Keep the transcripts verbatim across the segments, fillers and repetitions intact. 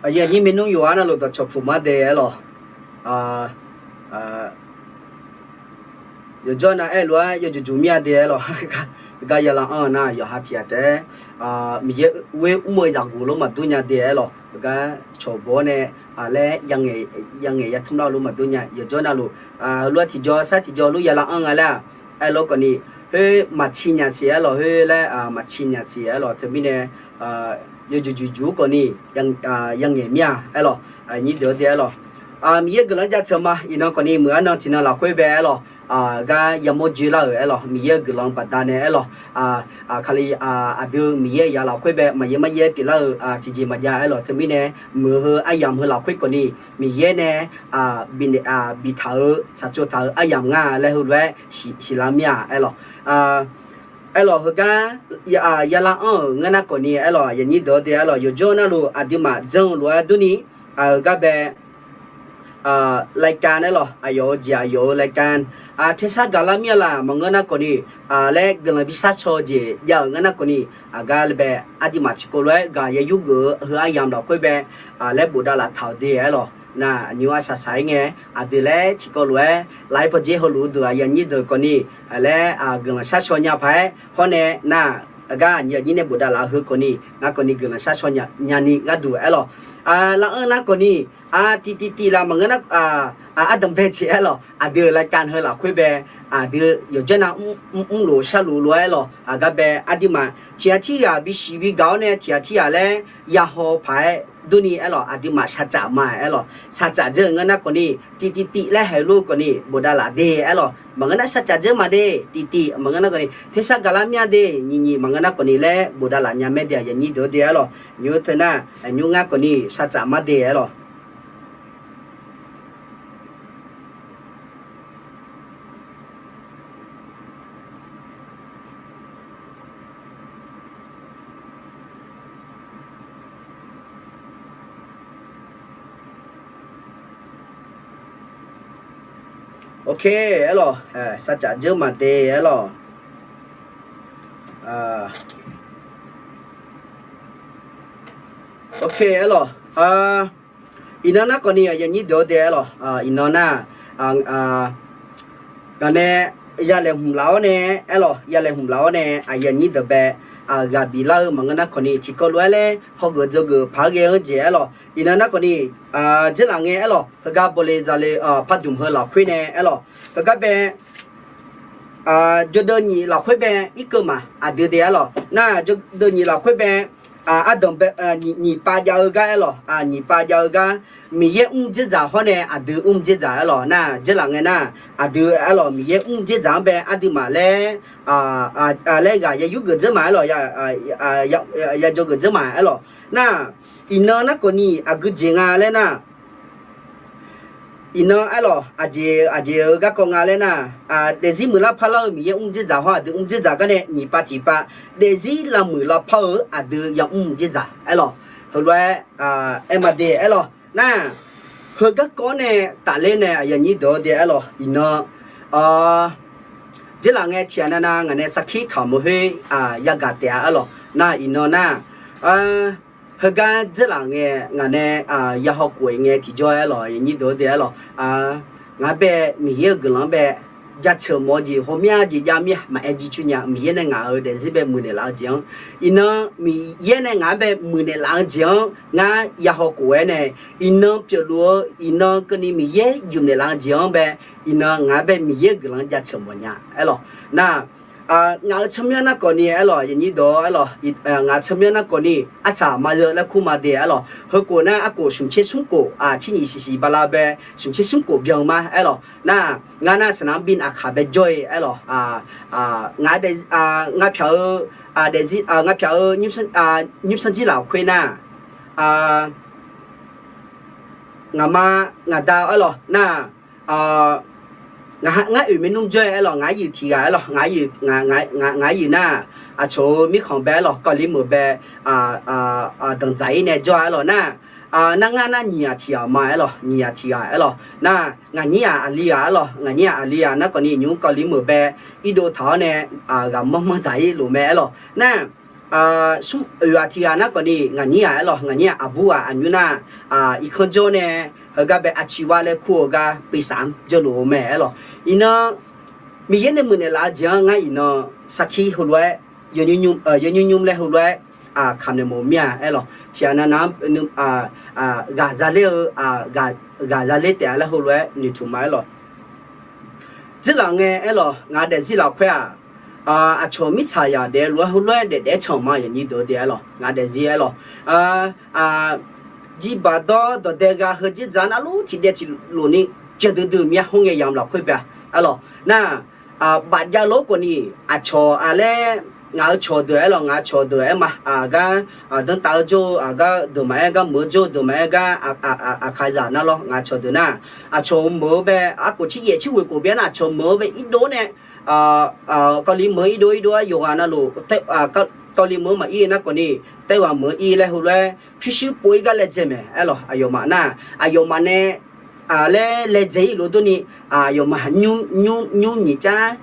Aqyuif aqnyir maernmr yawqghaq navluf dawqcawq puq mar de aerlawq. Yawqjawr nav aerlof-aer yawjuq juq mir-a de aerlawq. Gar yalar anr-eu nar yawqha tiq ghaq taef-aer Miqyaer ghoer mr-eu zaqguq lof maqdur nya de aerlawq. Heugar cawq baw-awr nae laer yangaeq yatmr lar-eu lof maqdur nya. Yawqjawr navluf heulof-aer tiqjawr sar tiqjawr lof yalar anr nga laer-aq, aerlof khawfni khoer maqciq nyaf siq aerlawq, khoer laer maqciq nyaf siq aerlawq. Teumirnae yawjuq juq juq khawfni yangaeq mir-a aerlawq. Nyir deuq-awr de aerlawq. Miqyaer guiqlanq jaceuq ma. Iqnan khawfni meuq arnan tiqnan lafkhoer bae aerlawq, gar yamawr joe lar-euq aerlawq. Miqyaer-euq guiqlanq baqdanae aerlawq, Kali aqdui Miqyaer-euq yaf lafkhoer bae maqyaer maryaer pyeuflar-eu tiqjeq maqjav aerlawq. Teumirnae meuq heu aryamq heu lafkhoer khawfni Miqyaer nae biftaq-euq tsaqtsov taq-euq aryamq ngar laer heulof-aer siqlar mir-a aerlawq. Aerlawq heugar yalar anr-euq ngeur nar khawfni aerlawq, aqyuif aqnyir deuq-awr de aerlawq, yawqjawr navluf aqduimaf janr-eu lof-aer durni, heugar bae รายการ aerlawq, aqyawf-euq jeq aqyawf-euq รายการ tersar gaqlar mir-a laq maqngeur nar khawfni laer guiqlanq bi shar shaw-eu jeq jav-euq ngeur nar khawfni, aqgar le bae aqduimaf tiqkawv lof-aer gaq ya yurgeuf-eu heu aryamq lafkhoer bae laer bofdav laftaq-euq de aerlawq. Nar aqnyir arsaq saq-aer ngae, aqdui laer tiqkawv lof-aer lafir pawdzer heulof-eu deuq aqyuif aqnyir deuq khawfni laer guiqlanq shar shaw nya paq-aer hawr nae nar, aqgar aqnyir aqnyir nae bofdav laf-eu heu khawfni ngar khawfni guiqlanq shar shaw nyani gharduq aerlawq. Lar anr nar khawfni tiqtiq tiq laf maqngeur nar, ardanqbae jeq aerlawq, aqdui-euq รายการ heu lafkhoer bae aqdui yawqjawr nav mrluf sharluf lof-aer aerlawq, aqgar bae aqduimaf tiq ghaq tirghaq bisiq bigaq-awr nae tiq ghaq tirghaq laer yahaw paq-aer durni aerlawq, aqduimaf shaqcaf ma aerlawq. Shaqcaf dzeur-euq ngeur nar khawfni tiqtiq tiq laer haiq lor khawfni bofdav laf de aerlawq. Maqngeur nar shaqcaf dzeur ma de, tiqtiq maqngeur nar khawfni tersar gaqlar mir-a de, nyiq nyiq maqngeur nar khawfni laer bofdav laf nya mae de aqyuif aqnyir deuq-awr de aerlawq. Nymr teu nar nymr ngar khawfni shaqcaf ma de aerlawq. Ok aerlawq, shaqcaf dzeur ma de aerlawq. Ok aerlawq. Iqnan nar khawfni aqyuif aqnyir deuq-awr de aerlawq, iqnan nar ngaq nae ya laeqhmq laf-awr nae aerlawq, ya laeqhmq laf-awr nae aqyuif aqnyir deuq bae ghaq bif lar-eu maqngeur nar khawfni tiqkawv lof-aer laer hawgeuf dzawgeuf paq-aer ghae-anr jeq aerlawq. Iqnan nar khawfni dzeurlaf ngae aerlawq, heugar bawle zale pardmq heu lafkhoer nae aerlawq, heugar bae jawrdeuv nyiq lafkhoer bae irkeuv maq aqdui de aerlawq. Nar jawrdeuv nyiq lafkhoer bae ardanq bae nyiq pav jav-eu gar aerlawq, nyiq pav jav-eu gar Miqyaer mr dzerdzaq hawr nae aqdui mr dzerdzaq aerlawq. Nar dzeurlaf ngae nar aqdui aerlawq Miqyaer mr dzerdzaq-anr bae aqduimaf laer laer ghaq ya yurgeuf dzeur ma aerlawq, ya dzawgeuf dzeur ma aerlawq. Nar iqnan nar khawfni aqgeu jeq nga laer nar, iqnan aerlawq aqjeq aqjeq-eu garkawv nga laer nar, daefzir muiqlar parlar-eu Miqyaer mr dzerdzaq hawr aqdui mr dzerdzaq gar nae nyiq pav tiq pav daefzir lavmuiq lavpar-eu aqdui ya mr dzerdzaq aerlawq. Heulof-aer aer ma de aerlawq. Nar heugar kawv-awr nae tafler nae aqyuif aqnyir deuq-awr de aerlawq, iqnan dzeurlaf ngae tiqghaq navnav ngaq nae sarkir kamq-eu khoer yagaq taef-a aerlawq. Nar iqnan nar heugar dzeurlaf ngae ngaq nae yahaw khof-aer ngae tiqjawr aerlawq, aqyuif aqnyir deuq-awr de aerlawq, ngaq-anr bae Miqyaer-euq guiqlanq-anr bae jaceuq mawf-eu jeq hawmya jeq jav mir-a maqaer jircoer nya. Miqyaer nae ngaq-euq daefzir bae muiqnaeq laf-eu jeq-anr, iqnan Miqyaer nae ngaq-anr bae muiqnaeq laf-eu jeq-anr ngar yahaw khof-aer nae, iqnan pyeufluf-eu iqnan keuvni Miqyaer yufnaeq laf-eu jeq-anr bae, iqnan ngaq-anr bae Miqyaer-euq guiqlanq-anr jaceuq mawf nya aerlawq. Nar ngaq-euq tsawrmyanr narkawvni aerlawq, aqyuif aqnyir deuq-awr aerlawq, ngaq-euq tsawrmyanr narkawvni artsaq ma-eu laer kur ma de aerlawq. Heukhof nar arkhof smq tser smr khof tser nyiq siqsiq bala bae smq tser smr khof byan ma aerlawq. Nar ngar nar saqnaq-anr bi aqkaq bae jawr-e aerlawq. Ngaq daef ngaq pyaq-eu daefzir ngaq pyaq-eu nymrsanr jir lafkhoer nar ngaqma ngaqda aerlawq nar ngar oeq maernmr jawr-e aerlawq, ngaq yuif tiq ghaq aerlawq, ngaq yuif nar aqcawq-eu mirkhanq bae aerlawq, kawvli meuq bae danqdzaq-ir nae jawr-a aerlawq nar, nar ngar nar nyiq ghaq tiq ghaq ma aerlawq, nyiq ghaq tiq ghaq aerlawq nar, ngaq nyir ghaq aqli ghaq aerlawq, ngaq nyir ghaq aqli ghaq narkawvni nymq-mr kawvli meuq bae irdov taq-awr nae ghaq manr manr dzaq-ir lof mae aerlawq nar, smr oeq ghaq tiq ghaq nar khawfni ngaq nyir ghaq aerlawq, ngaq nyir ghaq aqbur ghaq aqnymr nar, irkanr jawr nae heugar bae aqciq war laer kur-eu gar peqsam jawrluf-eu mae aerlawq. Iqnan Miqyaer nae muiqnaeq laf-eu jeq-anr ngar iqnan sarkir heulof-aer yawnymr nymr laer heulof-aer kamq naeq mawf mir-a aerlawq. Tiqghaq nav nav-anr ghaq zaler-eu, ghaq zaler taef-a laer heulof-aer noeqtmq ma aerlawq. Dzirlaf ngae aerlawq, ngaq daefzir lafkhoer-aq, aqcawq mirtsaq yaq daef lof-aer heulof-aer daef daef-aer canq ma aqyuif aqnyir deuq-eu de aerlawq, ngaq daefzir aerlawq. Jirbaq dawr dawqdae gha heu dzerdzaq navluf tiqdaev tiqlof ni pyeuf duidui mir-a, khoerngae yamq lafkhoer bae-a aerlawq. Nar, bafjav lof-aer khawfni aqcawq-a laer, ngaq-euq cawqdeuq aerlawq, ngaq-euq cawqdeuq aer ma, aqgar danrtav-eu jawr-eu aqgar deuq maqaer, gar meuq-eu jawr-eu deuq maqaer, gar aqkaqzaq nar lawr, ngaq-euq cawqdeuq nar, aqcawq-euq meuq-eu bae, arkhof tser yaef tser ghoeq khof bya nar aqcawq meuq-eu bae irdov nae, kawvli meuq-eu irdov irdov-aer yawqghaq navluf, kawvli meuq-eu maqir nar khawfni, taerghaq meuq-eu ir laer heulof-aer pyurshuir pov-ir gar laedzae mae aerlawq. Aqyawfmaf nar, aqyawfmaf nae laer laedzae-ir lof durni, aqyawfmaf nymr nyiq car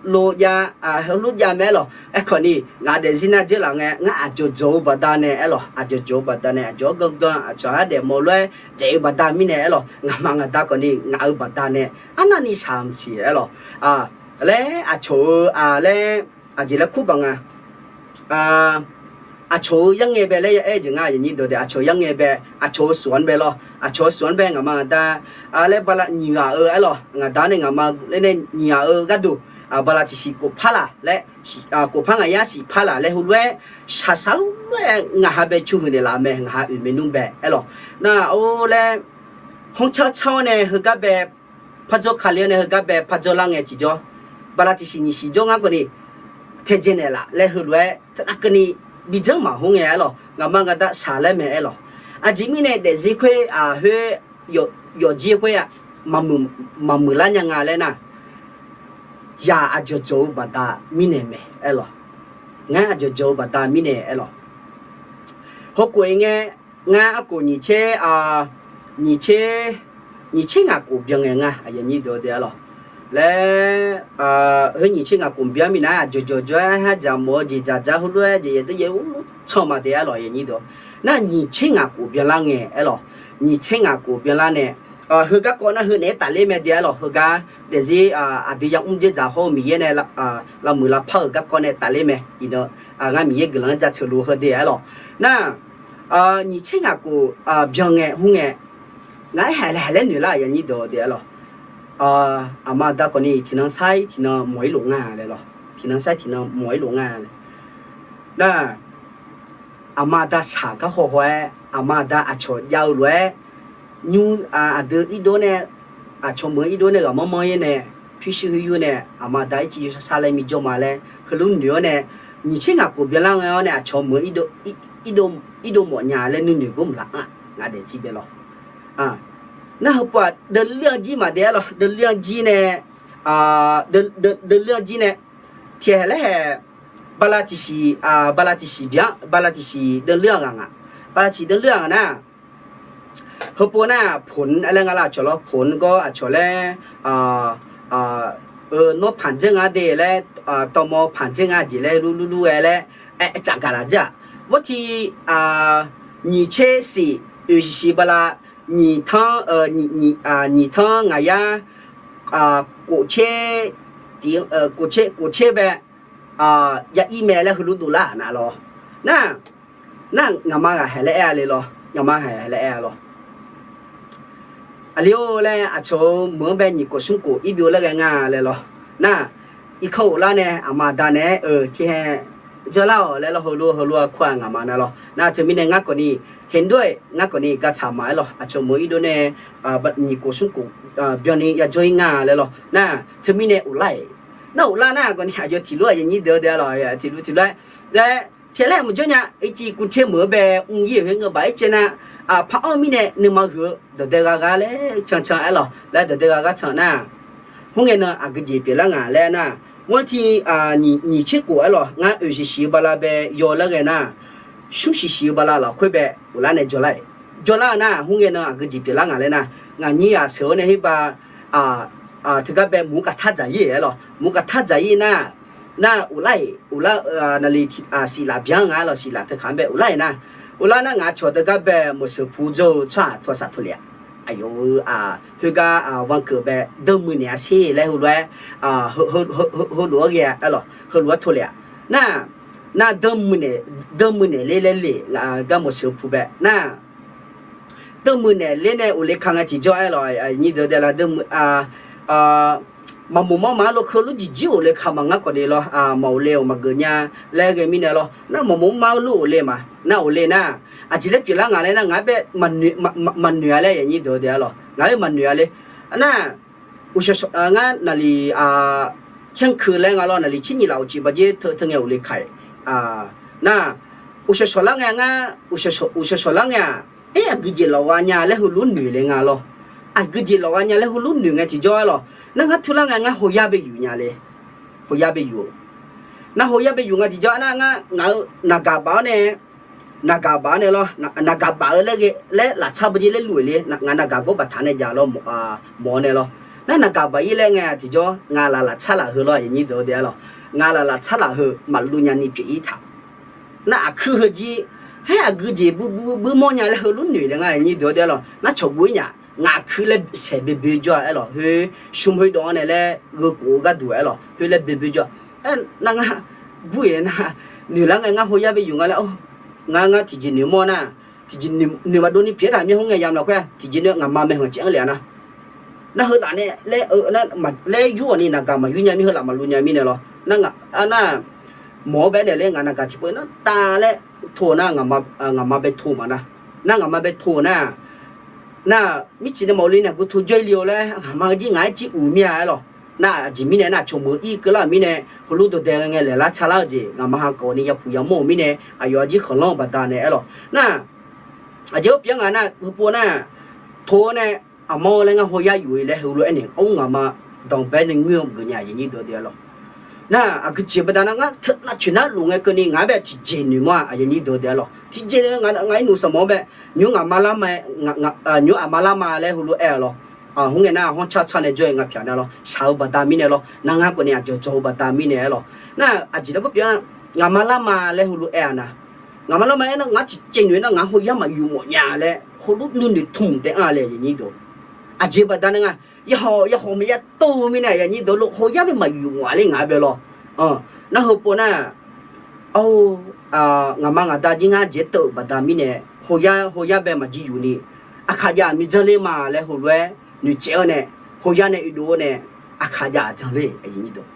lov jav, heulof jav mae aerlawq. Aerkhawfni ngaq daefzir nar dzerlaf ngae, ngar aqjawq jawq-eu baqdanae aerlawq, aqjawq jawq-eu baqdanae aqjawq-anr gangan aqcawq-anr daefmawf lof-aer daef-eu baqda mirnae aerlawq, ngaqma ngaqda khawfni ngaq-euq baqdanae arnavni shaq-eu maqsiq aerlawq. Laer aqcawq-eu laer aqjeq laer kur baq nga. Aqcawq-eu yarngae bae laer ya aer-eu jeq nga aqyuif aqnyir deuq de, aqcawq-eu yarngae bae, aqcawq-eu soq-anr bae lawr, aqcawq-eu soq-anr bae ngaqma ngaqda laer bala nyiq ghaq-eu aerlawq, ngaqda nae ngaqma laer nae nyiq ghaq-eu gharduq, bala tiqsiq khof par laq laer, khof par ngaq yar siq par laq laer heulof-aer shaqshaq-eu lof-aer ngaq ha bae cu huiq naeqlaf mae, ngaq ha oeq maernmr bae aerlawq. Nar-or laer, hmr car car-awr nae heugar bae par jawr, kali-awr nae heugar bae par jawrlar ngae tiqjawr, bala tiqsiq nyiq siq jawr ngar khawfni taedzae naeqlaf laer heulof-aer teunav keuvni bijanr maqhmr ngae aerlawq, ngaqma ngaqda shaq laer mae aerlawq. Aqjeq mirnae daefzir khoer aqhoer yawfjir khoer-aq, maqmuiq lar nya nga laer nar, yaq aqjawq jawq-eu baqda mirnae mae aerlawq. Ngar aqjawq jawq-eu baqda mirnae aerlawq. Heukhof-iq ngae, ngar arkhof nyiq tser, nyiq tser, nyiq tser ngaq khof byan ngae nga aqyuif aqnyir deuq-eu de aerlawq. Laer, heu nyiq tser ngaq khof byan mirnae aqjawq jawq jawr-aer har dzaq mawf-eu jeq dzaq dzaq heulof-aer jeq yaeq dov yaeq ur canq ma de aerlawq aqyuif aqnyir deuq. Nar nyiq tser ngaq khof byanlar ngae aerlawq. Nyiq tser ngaq khof byanlar nae, heu garkawv nar heu naeq-aer tafler mae de aerlawq, heugar daefzir aqdui yamr dzerdzaq hawr-eu Miqyaer nae lavmuiq lavpar-euq garkawv nae tafler mae. Iqnan ngar Miqyaer guiqlanq-anr jaceuq luf heu de aerlawq. Nar, nyiq tser ngaq khof byan ngae hmr ngae, ngaq-aer haiq laer haiq laer noeq lar aqyuif aqnyir deuq de aerlawq. Aqma aqda khawfni tiqnan sair tiqnan mawq-ir luf nga laer lawq. Tiqnan sair tiqnan mawq-ir luf nga laer. Nar, aqma aqda shaq gar haw haw-aer, aqma aqda aqcawq jav-eu lof-aer, nymr aqdui irdov nae, aqcawq meuq-eu irdov nae ghaq manr manr-ir nae, pyurshuir huiq yur nae aqma aqda ircif yawshar shar laer mijawr ma laer heulof noeq-awr nae, nyiq tser ngaq khof byanlar ngae-awr nae aqcawq meuq-eu irdov mawf nya laer nuinoeq gor maqlar-a, ngaq daefzir bae lawq. Nar heupov-aq deuvler-anr jir maqdaef-aer lawq, deuvler-anr jir nae, deuvler-anr jir nae, tiqhaeq laer haeq, bala tiqsiq, bala tiqsiq byan, bala tiqsiq deuvler-aq ghaq nga, bala tiqsiq deuvler-aq ghaq nar, heupov nar, ponq-aer laer nga lar aqcawq lawr, ponq gawr aqcawq laer, nawr panq dzer nga de laer, tawmawr panq dzer nga jeq laer lurlur ghae laer, aer tsaf gaq laf dzer-aq. Bawrtiq, nyiq tser siq oeq shiqshiq bala, nyiq tanr, nyiq tanr ngaq yar, khof tser, khof tser bae, ya ir mae laer heulof dovlar-aq nar lawr. Nar, nar ngaqma ghaq haeq laer aer-a le lawr, ngaqma ghaq haeq laer aer-a lawr. Aqli-or laer aqcawq-eu meuq-anr bae nyiq khof smr khof ir byov laer ghae nga laer lawr. Nar, irkanr ghoflar nae aqma aqda naeq-aer, eu, tiqhaeq jawrlar-awq laer lawr, heulof heulof-a kur-aq ngaqma nar lawr. Nar teumirnae ngar khawfni, เห็นด้วย, ngar khawfni gartsaq maf-aer lawr, aqcawq meuq irdov nae nyiq khof smr khof byanni yajawr-ir nga laer lawr. Nar teumirnae ghoflar-iq, nar ghoflar nar khawfni aqyawf tiqlof aqyawf nyir deuq-eu de-a lawq, tiqlof tiqlof-aer laer, tiq laer maqjawr nya, ircif kuv ter meuq-eu bae mr-ir-euq khoer ngeur baf-aer caev nar, par-awr mirnae nuima huiq-eu dawqdae gha gar laer cancan-aer lawq, laer dawqdae gha gar can nar, hmrngae nan aqgeujeq pyeuflar nga laer nar, ngar tiq, nyiq tser khof-aer lawq, ngar oeq shiqshiq-eu bala bae yaw laer ghae nar, smr shiqshiq-eu bala lafkhoer bae ghoflar nae jawrlar-iq, jawrlar-eu nar hmrngae nan aqgeujeq pyeuflar nga laer nar, ngaq nyir ghaq sheuq-awr nae khoer ba, teugar bae mq-eu kaqtar dzaq-ir-aer lawq, mq-eu kaqtar dzaq-ir nar, Nar uqlar-iq, uqlar, naqli siqlaf byan nga-aer lawq, siqlaf teu kaq-anr bae uqlar-iq nar, uqlar nar ngaq cawq teugar bae mawqsheuq pu jawr-eu tsawrhaq tawsaq tawlef-a. Aqyawf-euq khoergar vanqkeuv bae danrmuiq naeq-a sher laer heulof-aer, heulof-aer ghae-a aer lawq, heulof-aer tawlef-a. Nar, nar danrmuiq naeq ler laer le, gar mawqsheuq pu bae nar, danrmuiq naeq ler nae uqle ka ngae tiqjawr aer lawq, nyir deuq dae la danrmuiq maqmoq mawr ma-anr lo keulof jeqjir uqle ka maqngar khawf ni lawr, maquqle-awq maqgeuf nya laer ghae mirnae lawr. Nar maqmoq mawr ma-anr lo uqle ma, nar uqle nar, aqjeq laer pyeuflar ngaq laer nar ngaq-aer bae maqnoeq-a laer, aqnyir deuq-eu dae-a lawq, ngaq-aer maqnoeq-a le. Nar, uqshawq shawq ngar naqli tsanrkeuv laer nga lawr, naqli tser nyiq laf uqcif baqjer teu teu ngae uqle kaq-iq nar, uqshawq shawq lar ngae ngar, uqshawq shawq lar ngae-aq, aer aqgeujeq lawq gha nya laer heulof noeq le nga lawr. Aqgeujeq lawq gha nya laer heulof noeq ngae tiqjawr aer lawq. Nar ngar turlar ngae ngar hawyar bae yuf nya le. Hawyar bae yuf-eu. Nar hawyar bae yuf nga tiqjawr nar ngar ngaq-eu naqgaq baf-awr nae, naqgaq baf-awr nae lawr, naqgaq baf-eu laer ghae laer laftsar baqjer laer luf-euq le, ngaq naqgaq gawr baqtaq nae jav lawr, mawf-awr nae lawr. Nar naqgaq baf-ir laer ngae tiqjawr ngaq laf laftsar laf heu lawr, aqnyir deuq-eu dae-a lawq. Ngaq laf laftsar laf heu maqluv nyani pyeuf-ir taq. Nar aqkuir heujir, haer aqgeujeq buir buir buir mawr nya laer heulof noeq le nga, aqnyir deuq-eu dae-a lawq. Nar cawqgov-ir nya, ngaq aqkuir laer saeq boe boe jawr-a aer lawq, khoer shmr khoerdawq-anr nae laer gheu kof-eu gharduq aer lawq, khoer laer boe boe jawr. Nar ngar gur-iq nar, noeqlar ngae ngar hawyar bae yuf nga laer, ngar ngar tiqjeq noeq mawr nar, tiqjeq noeq maqdov ni pyeuf-aer taq mir-a, khoerngae yamq lafkhoer tiqjeq noeq ngaqma maeqhanq caev-anr lef-a nar. Nar heu laf nae laer, laer yur-awq ni naqgaq maqyur nya mir, heu laf maqluv nya mirnae lawr. Nar, nar mawq-awr bae naeq laer ngaq naqgaq tiqpov nar tav laer to nar, ngaqma bae to ma nar. Nar ngaqma bae to nar, nar mircif nae mawf le nae aqgeu to jawr-ir le-awr laer ngaqma jir ngaq-aer jir uiq mir-a aer lawq. Nar aqjeq mirnae nar aqcawq meuq-ir keuvlar-euq mirnae heulof dawqdae ghae ngae laeqlar tsarlar-eu jeq ngaqma ha kawf ni yapuq yamawr-euq mirnae aqyawf-a jir khanqlanr-eu baqda nae aer lawq. Nar aqjeq-anr pyeuf-anr ngaq nar heupov nar, to-awr nae aqmawr-eu laer ngar hawyar yuf-ir laer heulof aernaeq-awr ngaqma danqbae nae ngeur-eu maqgeuf nya, aqnyir deuq-eu dae-a lawq. Nar aqgeujeq baqda nar ngar teu lavcoeq nar luf ngae keuvni ngaq-aer bae tiqjeq noeq mawr-a, aqnyir deuq-eu dae-a lawq. Tiqjeq ngaq-aer noeq sanqmawf-anr bae nymr ngaqma lar ma, nymr aqma lar ma laer heulof aer-a lawq. Khoerngae nar hanrcar car nae jawr-aer nga pyaq nar lawr, shaq-eu baqda mirnae lawr, nar ngar khawf ni aqdzawq dzawq-eu baqda mirnae aer lawq. Nar aqjeq nar pyeuf-anr ngaqma lar ma laer heulof aer-a nar, ngaqma lar ma aer nar ngar tiqjeq noeq nar ngaq hawyar maqyuf mawf nya laer heulof nuinoeq tmq taef-anr-a le, aqnyir deuq. Aqjeq baqda nae nga, yawhawq yawhawq maqya tov-eu mirnae aqnyir deuq lawr hawyar bae maqyuf mawf-a le ngaq-aer bae lawr. Nar heupov nar, ngaqma ngaqda jir ngar jeq teuv-euq baqda mirnae, hawyar hawyar bae maqjir yuf ni, aqkaq jav-aq miqdzanr ler ma laer heulof-aer noeqtsaev-awr nae, hawyar nae oedov-awr nae, aqkaq jav-aq dzanr ler, aqnyir deuq.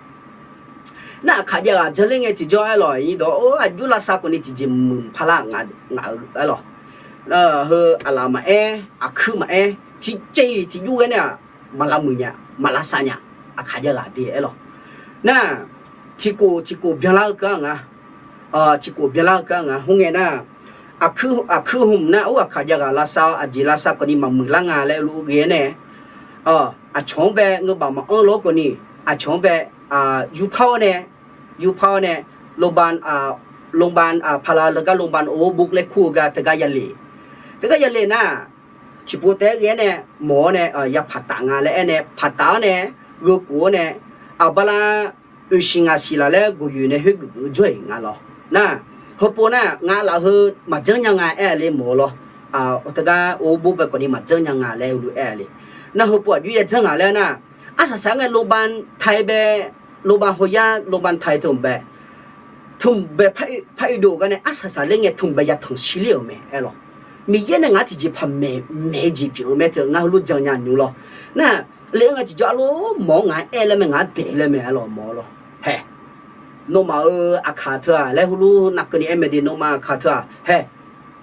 Nar aqkaq jav-aq dzanr ler ngae tiqjawr aer lawq, aqnyir deuq, or aqjox lavsav khawf ni tiqjeq muiq paq lar ngaq-eu aer lawq. Heu aqlaf maqaer, aqkuir maqaer, tiqjeq-iq tiqjox ghae nae-aq, maq lavmuiq nya, maq lavsav nya, aqkaq jav ghaq de aer lawq. Nar tiqkhof tiqkhof byanlar-eu keuv-anr nga, tiqkhof byanlar-eu keuv-anr nga. Khoerngae nar, aqkuir hmq nar or aqkaq jav ghaq lavsav-awr aqjeq lavsav khawf ni maqmuiq lar nga laer luf ghae-aer nae, aqcawq-anr bae ngeurbaf maqanr lof-aer khawf ni, aqcawq-anr bae yurpar-awr nae, yurpar-awr nae, โรงพยาบาล paqlaq leugar โรงพยาบาล โอเวอร์บรุก laer kur-eu gar teugar yale. Teugar yale nar, tiqpov taef-aer ghae-aer nae mawq-awr nae ya paqtaf nga laer aer nae paqtaf-awr nae, gheu kof-awr nae, aqbala oeqsiq ngaq siq laf laer ghoeqyoeq nae khoergeuf geuf jawr-iq nga lawr. Nar, heupov nar ngaq laf heu maqjanr nya nga aer-a le mawq-eu lawr. Teugar โอเวอร์บรุก bae khawf ni maqjanr nya nga laer heulof aer-a le. Nar heupov aqjox ya janr ngaq laer nar, arsaq saq-aer ngae โรงพยาบาลไทย bae, โรงพยาบาล พยา โรงพยาบาลไทย teu hmq bae, teu hmq bae par oe dov-euq gar nae arsaq saq ler ngae teu hmq bae ya tanq shir ler-euq mae aer lawq. Miqyaer nae ngaq-anr tiqjeq paq maeq maeq-eu jeq pyeuf-eu mae teu ngar heulof jan nya nymr lawr. Nar, le-aer ngae tiqjawr arlor mawq-awr ngaq-anr aer laer mae, ngaq-anr daeq laer mae aer lawq mawq-eu lawr. Hae, nawmaf-euq aqkaq teu-aq laer heulof navkeuvni aer mae de, nawmaf aqkaq teu-aq hae,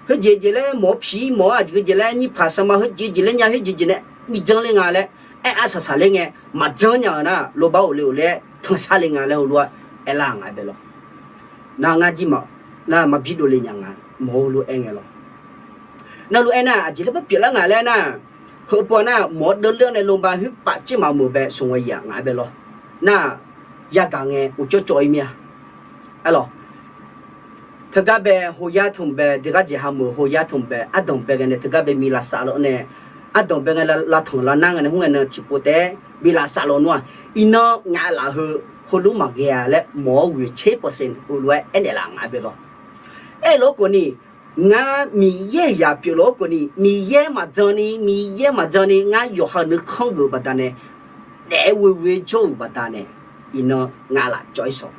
khoerjeq jeq laer mawq-awr piq mawq-awr aqjeq jeq laer nyir paq sarma khoerjeq jeq laer nya khoerjeq jeq nae miqjanr ler nga laer aer arsaq saq ler ngae maqjanr nya-euq nar โรงพยาบาล of le of laer tanq shar le nga laer heulof-aer aerlar ngaq-aer bae lawr. Nar ngar jir ma, nar maqbi dovle nya nga, mawq-eu lof-aer ngae lawr. Nar lof-aer nar aqjeq laer par pyeuflar ngaq laer nar, heupov nar mawq-awr deuvler-awr nae โรงพยาบาล khoer paf caer maqmeuq bae smq ghae yaf ngaq-aer bae lawr. Nar yagaq ngae uqcawr cawv-ir mir-a. Aer lawq. Teugar bae hoyar teu hmq bae, deugar jeq hameuq hoyar teu hmq bae, ardanq bae ghae nae teugar bae mi lavsav lawr nae, ardanq bae ngae lavtanq lavnar ngae nae khoerngae nae tiqpov taef-aer bi lavsav lawr nmr-aq, iqnan ngaq laf heu heulof maqghae-a laer mawq-awr ghoeq tser pawsaen heulof-aer aernaeq laf nga bae lawr. Aerlof-aer khawfni, ngar Miqyaer-euq zaq pyeuflof-aer khawfni, Miqyaer maqjan ni, Miqyaer maqjan ni ngar yawqha-euq nuikhanr geuf-euq baqdanae, daef-aer ghoe ghoe jawr-euq baqdanae, iqnan ngaq laf cawv-ir shawq.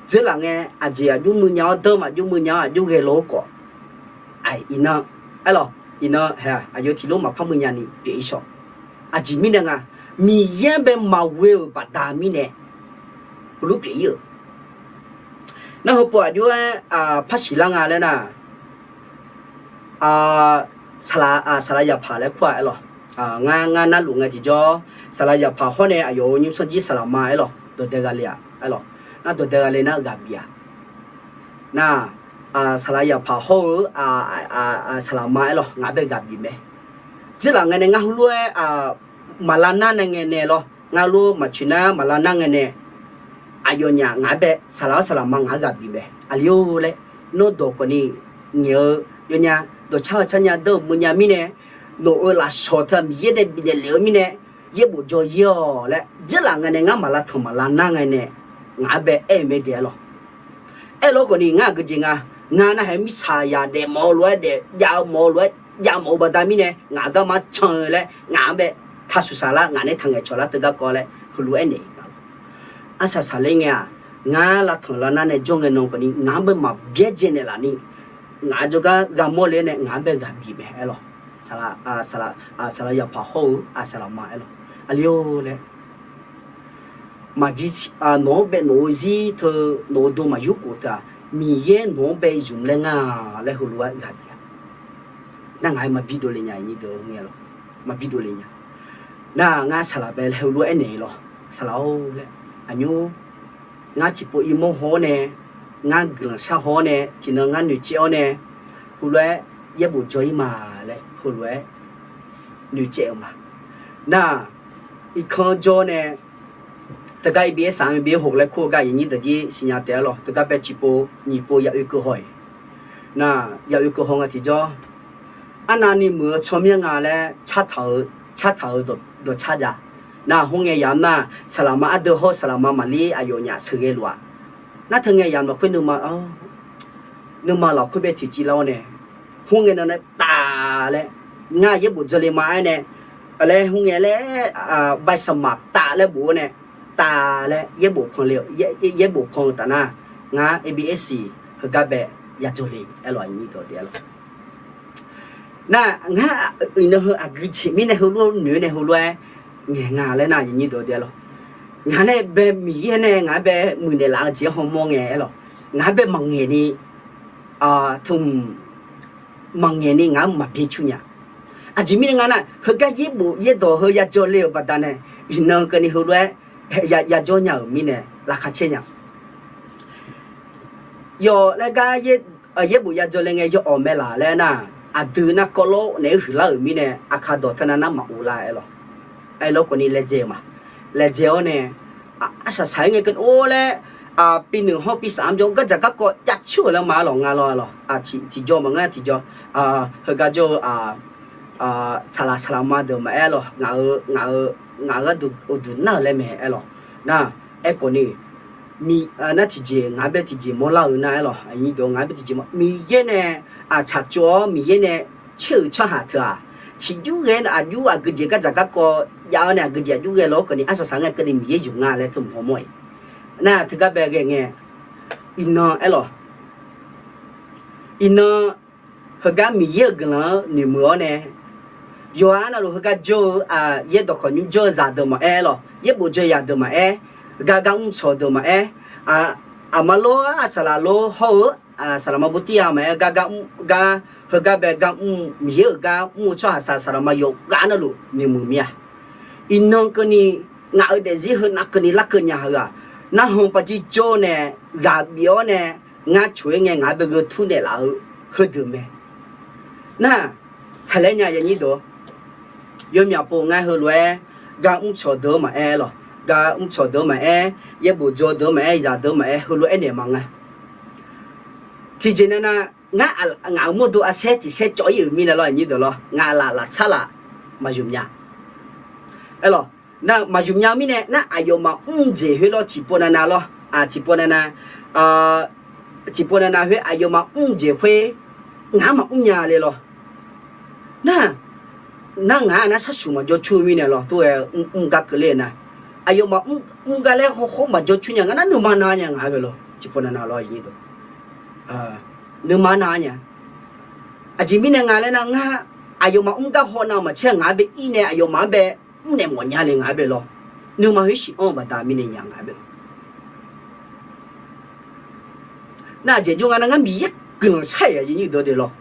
Dzeurlaf ngae, aqjeq aqjox muiq nya-awr, danr maqjox muiq nya-awr, aqjox ghae lof-aer khawf, iqnan, aerlawq, iqnan hae-aq, aqyawf tiqlof maqpar muiq nya ni pyeuf-ir shawq. Aqjeq mirnae nga, Miqyaer-anr bae maqghoe-euq baqda mirnae, heulof pyeuf-ir-euq. Nar heupov aqjox-aer par siqlar nga laer nar, saqlaq, saqlaq Yaqpaq laer kur-aq aerlawq. Ngar, ngar narluf ngae tiqjawr, saqlaq Yaqpaq hawr nae aqyawf-euq nymrsanr jir saqlaq ma aerlawq, dawqdae ghale-aq aerlawq. Nar dawqdae ghale nar ghaq bif-aq. Nar, saqlaq Yaqpaq hawr-eu saqlaq ma aerlawq, ngaq bae ghaq bif mae. Dzeurlaf ngae nae ngar heulof-aer maqlav nar nae ngae nae lawr, ngar lof maqcoeq nar maqlav nar ngae nae, aqyawfnyaf ngaq-anr bae saqlaq-awr saqlaq ma ngaq-anr ghaq bif mae. Aqli-or laer, nawr dawq khawfni ngaeq-eu yawnya, dawqcar-eu carnya danr-euq muiq nya mirnae, nawq-euq lafshawq teu-aq Miqyaer nae bifnaeq lef-eu mirnae, yaerbof dzaw-ir-awq laer dzeurlaf ngae nae ngar maqlav tanq maqlav nar ngae nae, ngaq-anr bae aer-eu mae daef aerlawq. Aerlof-aer khawfni ngar aqgeujeq nga, ngar narhaq-aer mirtsaq yaq daefmawf-eu lof-aer daef, jav-eu mawf-eu lof-aer jav mawf-eu baqda mirnae, ngaq garma can-eu laer ngaq-anr bae taqsuq saqlar, ngaq nae taqngaeq cawq lar teugar kawv laer heulof-aer naeq-eu nga lawq. Arsaq saqler ngae-aq, ngar lavtanq lavnar nae jawr ngae nan khawfni ngaq-anr bae maqbyaerdzae naeqlaf ni, ngaq jawrgar ghamawr le-aer nae ngaq-anr bae ghaq bif mae aerlawq. Saqlaq, saqlaq Yaqpaq hawr-eu saqlaq ma aerlawq. Aqli-or laer, maqjir, nawq-anr bae nawq-eu zir teu, nawq-eu do maqyur khof teu-aq, Miqyaer nawq-anr bae zmq laer nga laer heulof-aer ghaq bif-a. Nar ngaq-aer maqbi dovle nya, nyi deuq-eu ngae lawq, maqbi dovle nya. Nar ngar saqlaq bae heulof-aer naeq-eu lawq, saqlaq-or laer, aqnymr, ngar tiqpov irmawr haw-awr nae, ngar guiqlanq shar haw-awr nae, tiqnan ngar noeqcaev-awr nae, heulof-aer yaerbof dzaw-ir ma laer heulof-aer noeqcaev-eu ma. Nar, irkanr jawr nae, teugar ibi aer saq-anr bi aer hoq laer kur-eu gar aqyuif nyir deuq jir siqnya taef-aer lawq. Teugar bae tiqpov nyiq pov ya oekeuv haw-iq. Nar, ya oekeuv haw nga tiqjawr, arnavni muiq-eu tsawrmyanr nga laer cartaq-eu dawqcar jav. Nar, khoerngae yamq nar, saqlaq ma ardeuv hawr-eu saqlaq ma maqlir aqyawfnyaf sheuqghae luf-aq. Nar, teungae yamq lafkhoer nuima, nuima lafkhoer bae toeqciv lar-awr nae, khoerngae nan nae taf laer, ngar yaerbof dzaw le ma-aer nae, laer khoerngae laer, bae saqmaq taf laer bof-awr nae, taf laer yaerbof pan le, yaerbof pan-eu taf nar, ngar A B S heugar bae ya dzaw le aerlawq, aqyuif nyir deuq-eu taef-aer lawq. Nar, ngar iqnan heu aqgeujeq mirnae heulof noeq-aer nae heulof-aer ngaeq nga laer nar, aqyuif nyir deuq-eu taef-aer lawq. Ngaq nae bae Miqyaer nae ngaq-anr bae muiqnaeq laf-eu jeq-anr hawmawr ngae aerlawq. Ngaq-anr bae maqngaeq ni, tmq, maqngaeq ni ngaq-anr maqbyaer cur nya. Aqjeq mirnae nga nar, heugar yaerbof yaerdawq heu ya dzaw le-euq baqdanae, iqnan keuvni heulof-aer ya, ya jawr nya-euq mirnae laqkhaq caer nya. Yawf laer gar yaerbof ya dzaw le ngae yawawq mae laq laer nar, aqdui narkawv lawr naeq-aer huiqlar-euq mirnae aqkaq dawq teunav nar maqov lar aerlawq. Aerlawr khawfni laejae-eu ma. Laejae-awr nae, arsaq saq-aer ngae keuvni or laer, pi noeq hawr pi saf-anr jawr gardzaq garkawv jav coer-euq laer ma aerlawq, nga lawr aerlawq. Tiqjawr maqngeur tiqjawr, heugar jawr-eu saqlaq saqlaq ma deuq maqaer lawq, ngaq-euq, ngaq-euq, ngaq-euq gharduq uqduq nar-euq laer mae aerlawq. Nar, aerkhawfni, nar tiqjeq ngaq-anr bae tiqjeq mawrlar-euq nar aerlawq, aqnyir deuq ngaq-anr bae tiqjeq mawr, Miqyaer nae aqtsaq tsov-awr Miqyaer nae caer-euq tsawrhaq teu-aq, tiqjur ghae aqjur aqgeujeq gardzaq garkawv jav-awr nae aqgeujeq aqjur ghae lawr khawfni arsaq saq ngae keuvni Miqyaer yuf nga laer tmq hawmawr-iq. Nar teugar bae ghae ngae, iqnan aerlawq. Iqnan heugar Miqyaer-euq guiqlanq-anr noeqmuiq-awr nae, yawqha navluf heugar jawr-eu, yaerdawq khawf nymr jawr-eu zaqdeuq maqaer lawq, yaerbof dzaw zaqdeuq maqaer, gar gar mrcawq deuq maqaer, aqma lor-aq saqlaq lor hawr-eu, saqlaq ma bawrtir-a maqaer, gar gar, heugar bae gar mr, Miqyaer-euq gar mr-eu tsawrhaq saq saqlaq ma yawqghaq navluf noeqmuiq mir-a. Iqnan keuvni ngaq-euq daefzir heunav keuvni larkeuv nya heu-aq, narhaq paqjir jawr nae ghaq bif-awr nae ngar coq-aer ngae ngaq-anr bae gheu tur naeqlaf-eu heudeuq mae. Nar, haqlaer nya yanyir deuq, yawmyaq pov ngar heulof-aer, gar mrcawq deuq-anr maqaer lawq, gar mrcawq deuq-anr maqaer, yaerbof dzaw deuq-anr maqaer, zaqdeuq-anr maqaer, heulof-aer naeq ma nga. Tiqjeq nae nar, ngar ngaq-euq mawrdo arsaer tiq saer cawv-ir-euq mirnae lawr, aqnyir deuq lawr, ngaq laf laftsar laf maqyuf nya. Aerlawq, Nar maqyuf nya-eu mirnae nar, aqyawfmaf mr jeq khoer lawr, tiqpov navnav lawr, tiqpov navnav, tiqpov navnav khoer aqyawfmaf mr jeq khoer ngaq-anr maqmr nya le lawr. Nar, nar ngaq-anr nar sharsuq maqjawr cur-eu mirnae lawr, tov-aer mr gar keuvler-eu nar, aqyawfmaf mr gar laer hawkhawr maqjawr cur nya nga nar, nuima nav nya ngaq-anr bae lawr, tiqpov navnav lawr, nuima nav nya. Aqjeq mirnae nga laer nar, ngar aqyawfmaf mr gar haw nav maqtser ngaq-anr bae ir nae aqyawfmaf-anr bae mrnaeq mawf nya le ngaq-anr bae lawr. Nuima khoer shiq-anr-eu baqda mirnae nya ngaq-anr bae lawr. Nar aqjeq jawr nga nar, ngar Miqyaer guiqlanq shar-iq aqyuif aqnyir deuq lawr.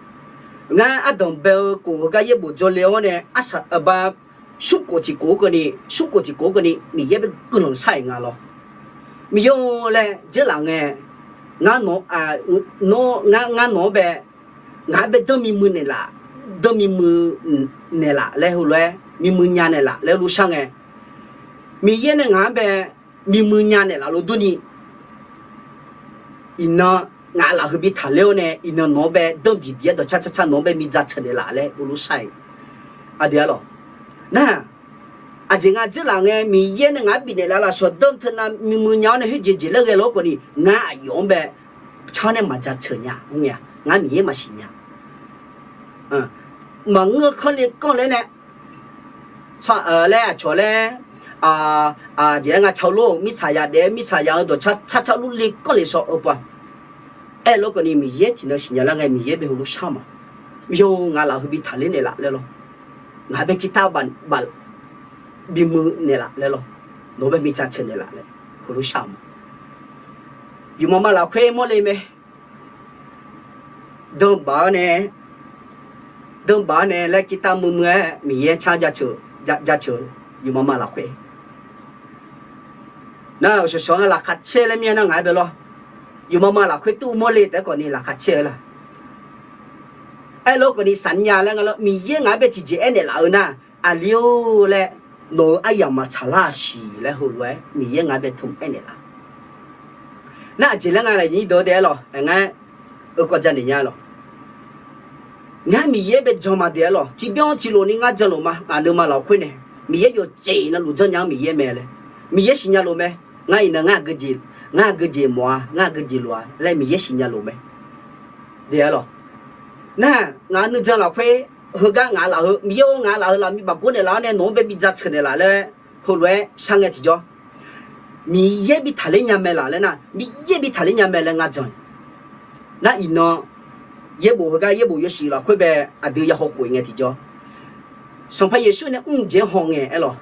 Ngar ardanq bae-eu khof heugar yaerbof dzawle-awr nae arsaq aqba smrkhof tiqkhof-anr keuvni, smrkhof tiqkhof-anr keuvni Miqyaer bae guiqlanq shar-iq nga lawr. Miqyaer-or laer dzeurlaf ngae, ngar nawq, nawr, ngar nawq-anr bae, ngaq-anr bae danr mimuiq naeqlaf, danr mimuiq naeqlaf laer heulof-aer mimuiq nya naeqlaf laer heulof shar ngae, Miqyaer nae ngaq-anr bae mimuiq nya naeqlaf lof durni, iqnan ngaq lafheu bi taqler-awr nae iqnan nawq-anr bae danr diqdiq-aer dawqcar carcar nawq-anr bae midzaq teuq naeqlaf laer heulof shar-iq. Aqdui-ar lawq. Nar, aqjeq nga dzeurlaf ngae, Miqyaer nae ngaq-anr bifnaeq laf lafsawq danr teunav mimuiq nya-awr nae khoerjeq jeq laer ghae lof-aer khawfni, ngar aqyawf-anr bae car-awr nae maqdzaq teuq nya-a. Ngar Miqyaer maqsiq nya. Maqngeur-eu kanr le kanr laer nae, laer aqcawq laer, aqjeq-aer nga cawlor-euq mirtsaq yadaef-aer mirtsaq ya-eu dawqcar carcar lur le kanr le shaw-eu pa. Aerlof-aer khawfni Miqyaer tiqnan siqnya lar ngae, Miqyaer bae heulof shar ma. Miqyaer-or, ngaq lafheu bi taqler naeqlaf laer lawr. Ngaq bae kirtav baf bimuiq naeqlaf laer lawr. Nawq-anr bae midzaq teuq naeqlaf laer heulof shar ma. Yufmama lafkhoer mawrle mae. Danbaf-awr nae, danbaf-awr nae laer kirtav muimuiq-aer Miqyaer car jaceuq, jaceuq-eu yufmama lafkhoer. Nar-euq shawqshawq-anr laqkhaq caer laer mir-a nar ngaq-aer bae lawr. Yufmama lafkhoer tov mawrle taef-aer khawfni laqkhaq caer-eu la. Aerlof-aer khawfni saqnya laer nga lawr, Miqyaer ngaq-aer bae tiqjeq aernaeq laf-eu nar, aqli-or laer, nawq-euq aryamq maqtsaq lar-a siq laer heulof-aer Miqyaer ngaq-aer bae tmq aernaeq laf. Nar aqjeq laer nga laer nyir deuq-aer daef-aer lawq, ngar-aer, eu kawv janaeq nya lawq. Ngar Miqyaer bae jan ma daef-aer lawq, tiqbyan tiqlof ni ngar jan luf ma, ngaq nuima lafkhoer nae, Miqyaer yawqjeq na luf janrnya-anr Miqyaer mae laer, Miqyaer siqnya lof mae. Ngar iqnan ngar aqgeujeq, ngar aqgeujeq mawf-a, ngar aqgeujeq lof-a laer Miqyaer siqnya lof mae. Daef-aer lawq. Nar, ngaq nuijan lafkhoer, heugar ngaq lafheu, Miqyaer-or, ngaq lafheu lafmi bafgor naeqlaf-awr nae nawq-anr bae bidzaq teuq naeqlaf laer heulof-aer shar ngae tiqjawr, Miqyaer bi taqler nya mae laf laer nar, Miqyaer bi taqler nya mae laer ngar jan-eu. Nar iqnan, yaerbof heugar yaerbof yawshuif lafkhoer bae aqdui ya haw khof-ir ngae tiqjawr, Sanqpaq Yeqsur nae mr jeq-anr haw ngae aer lawq.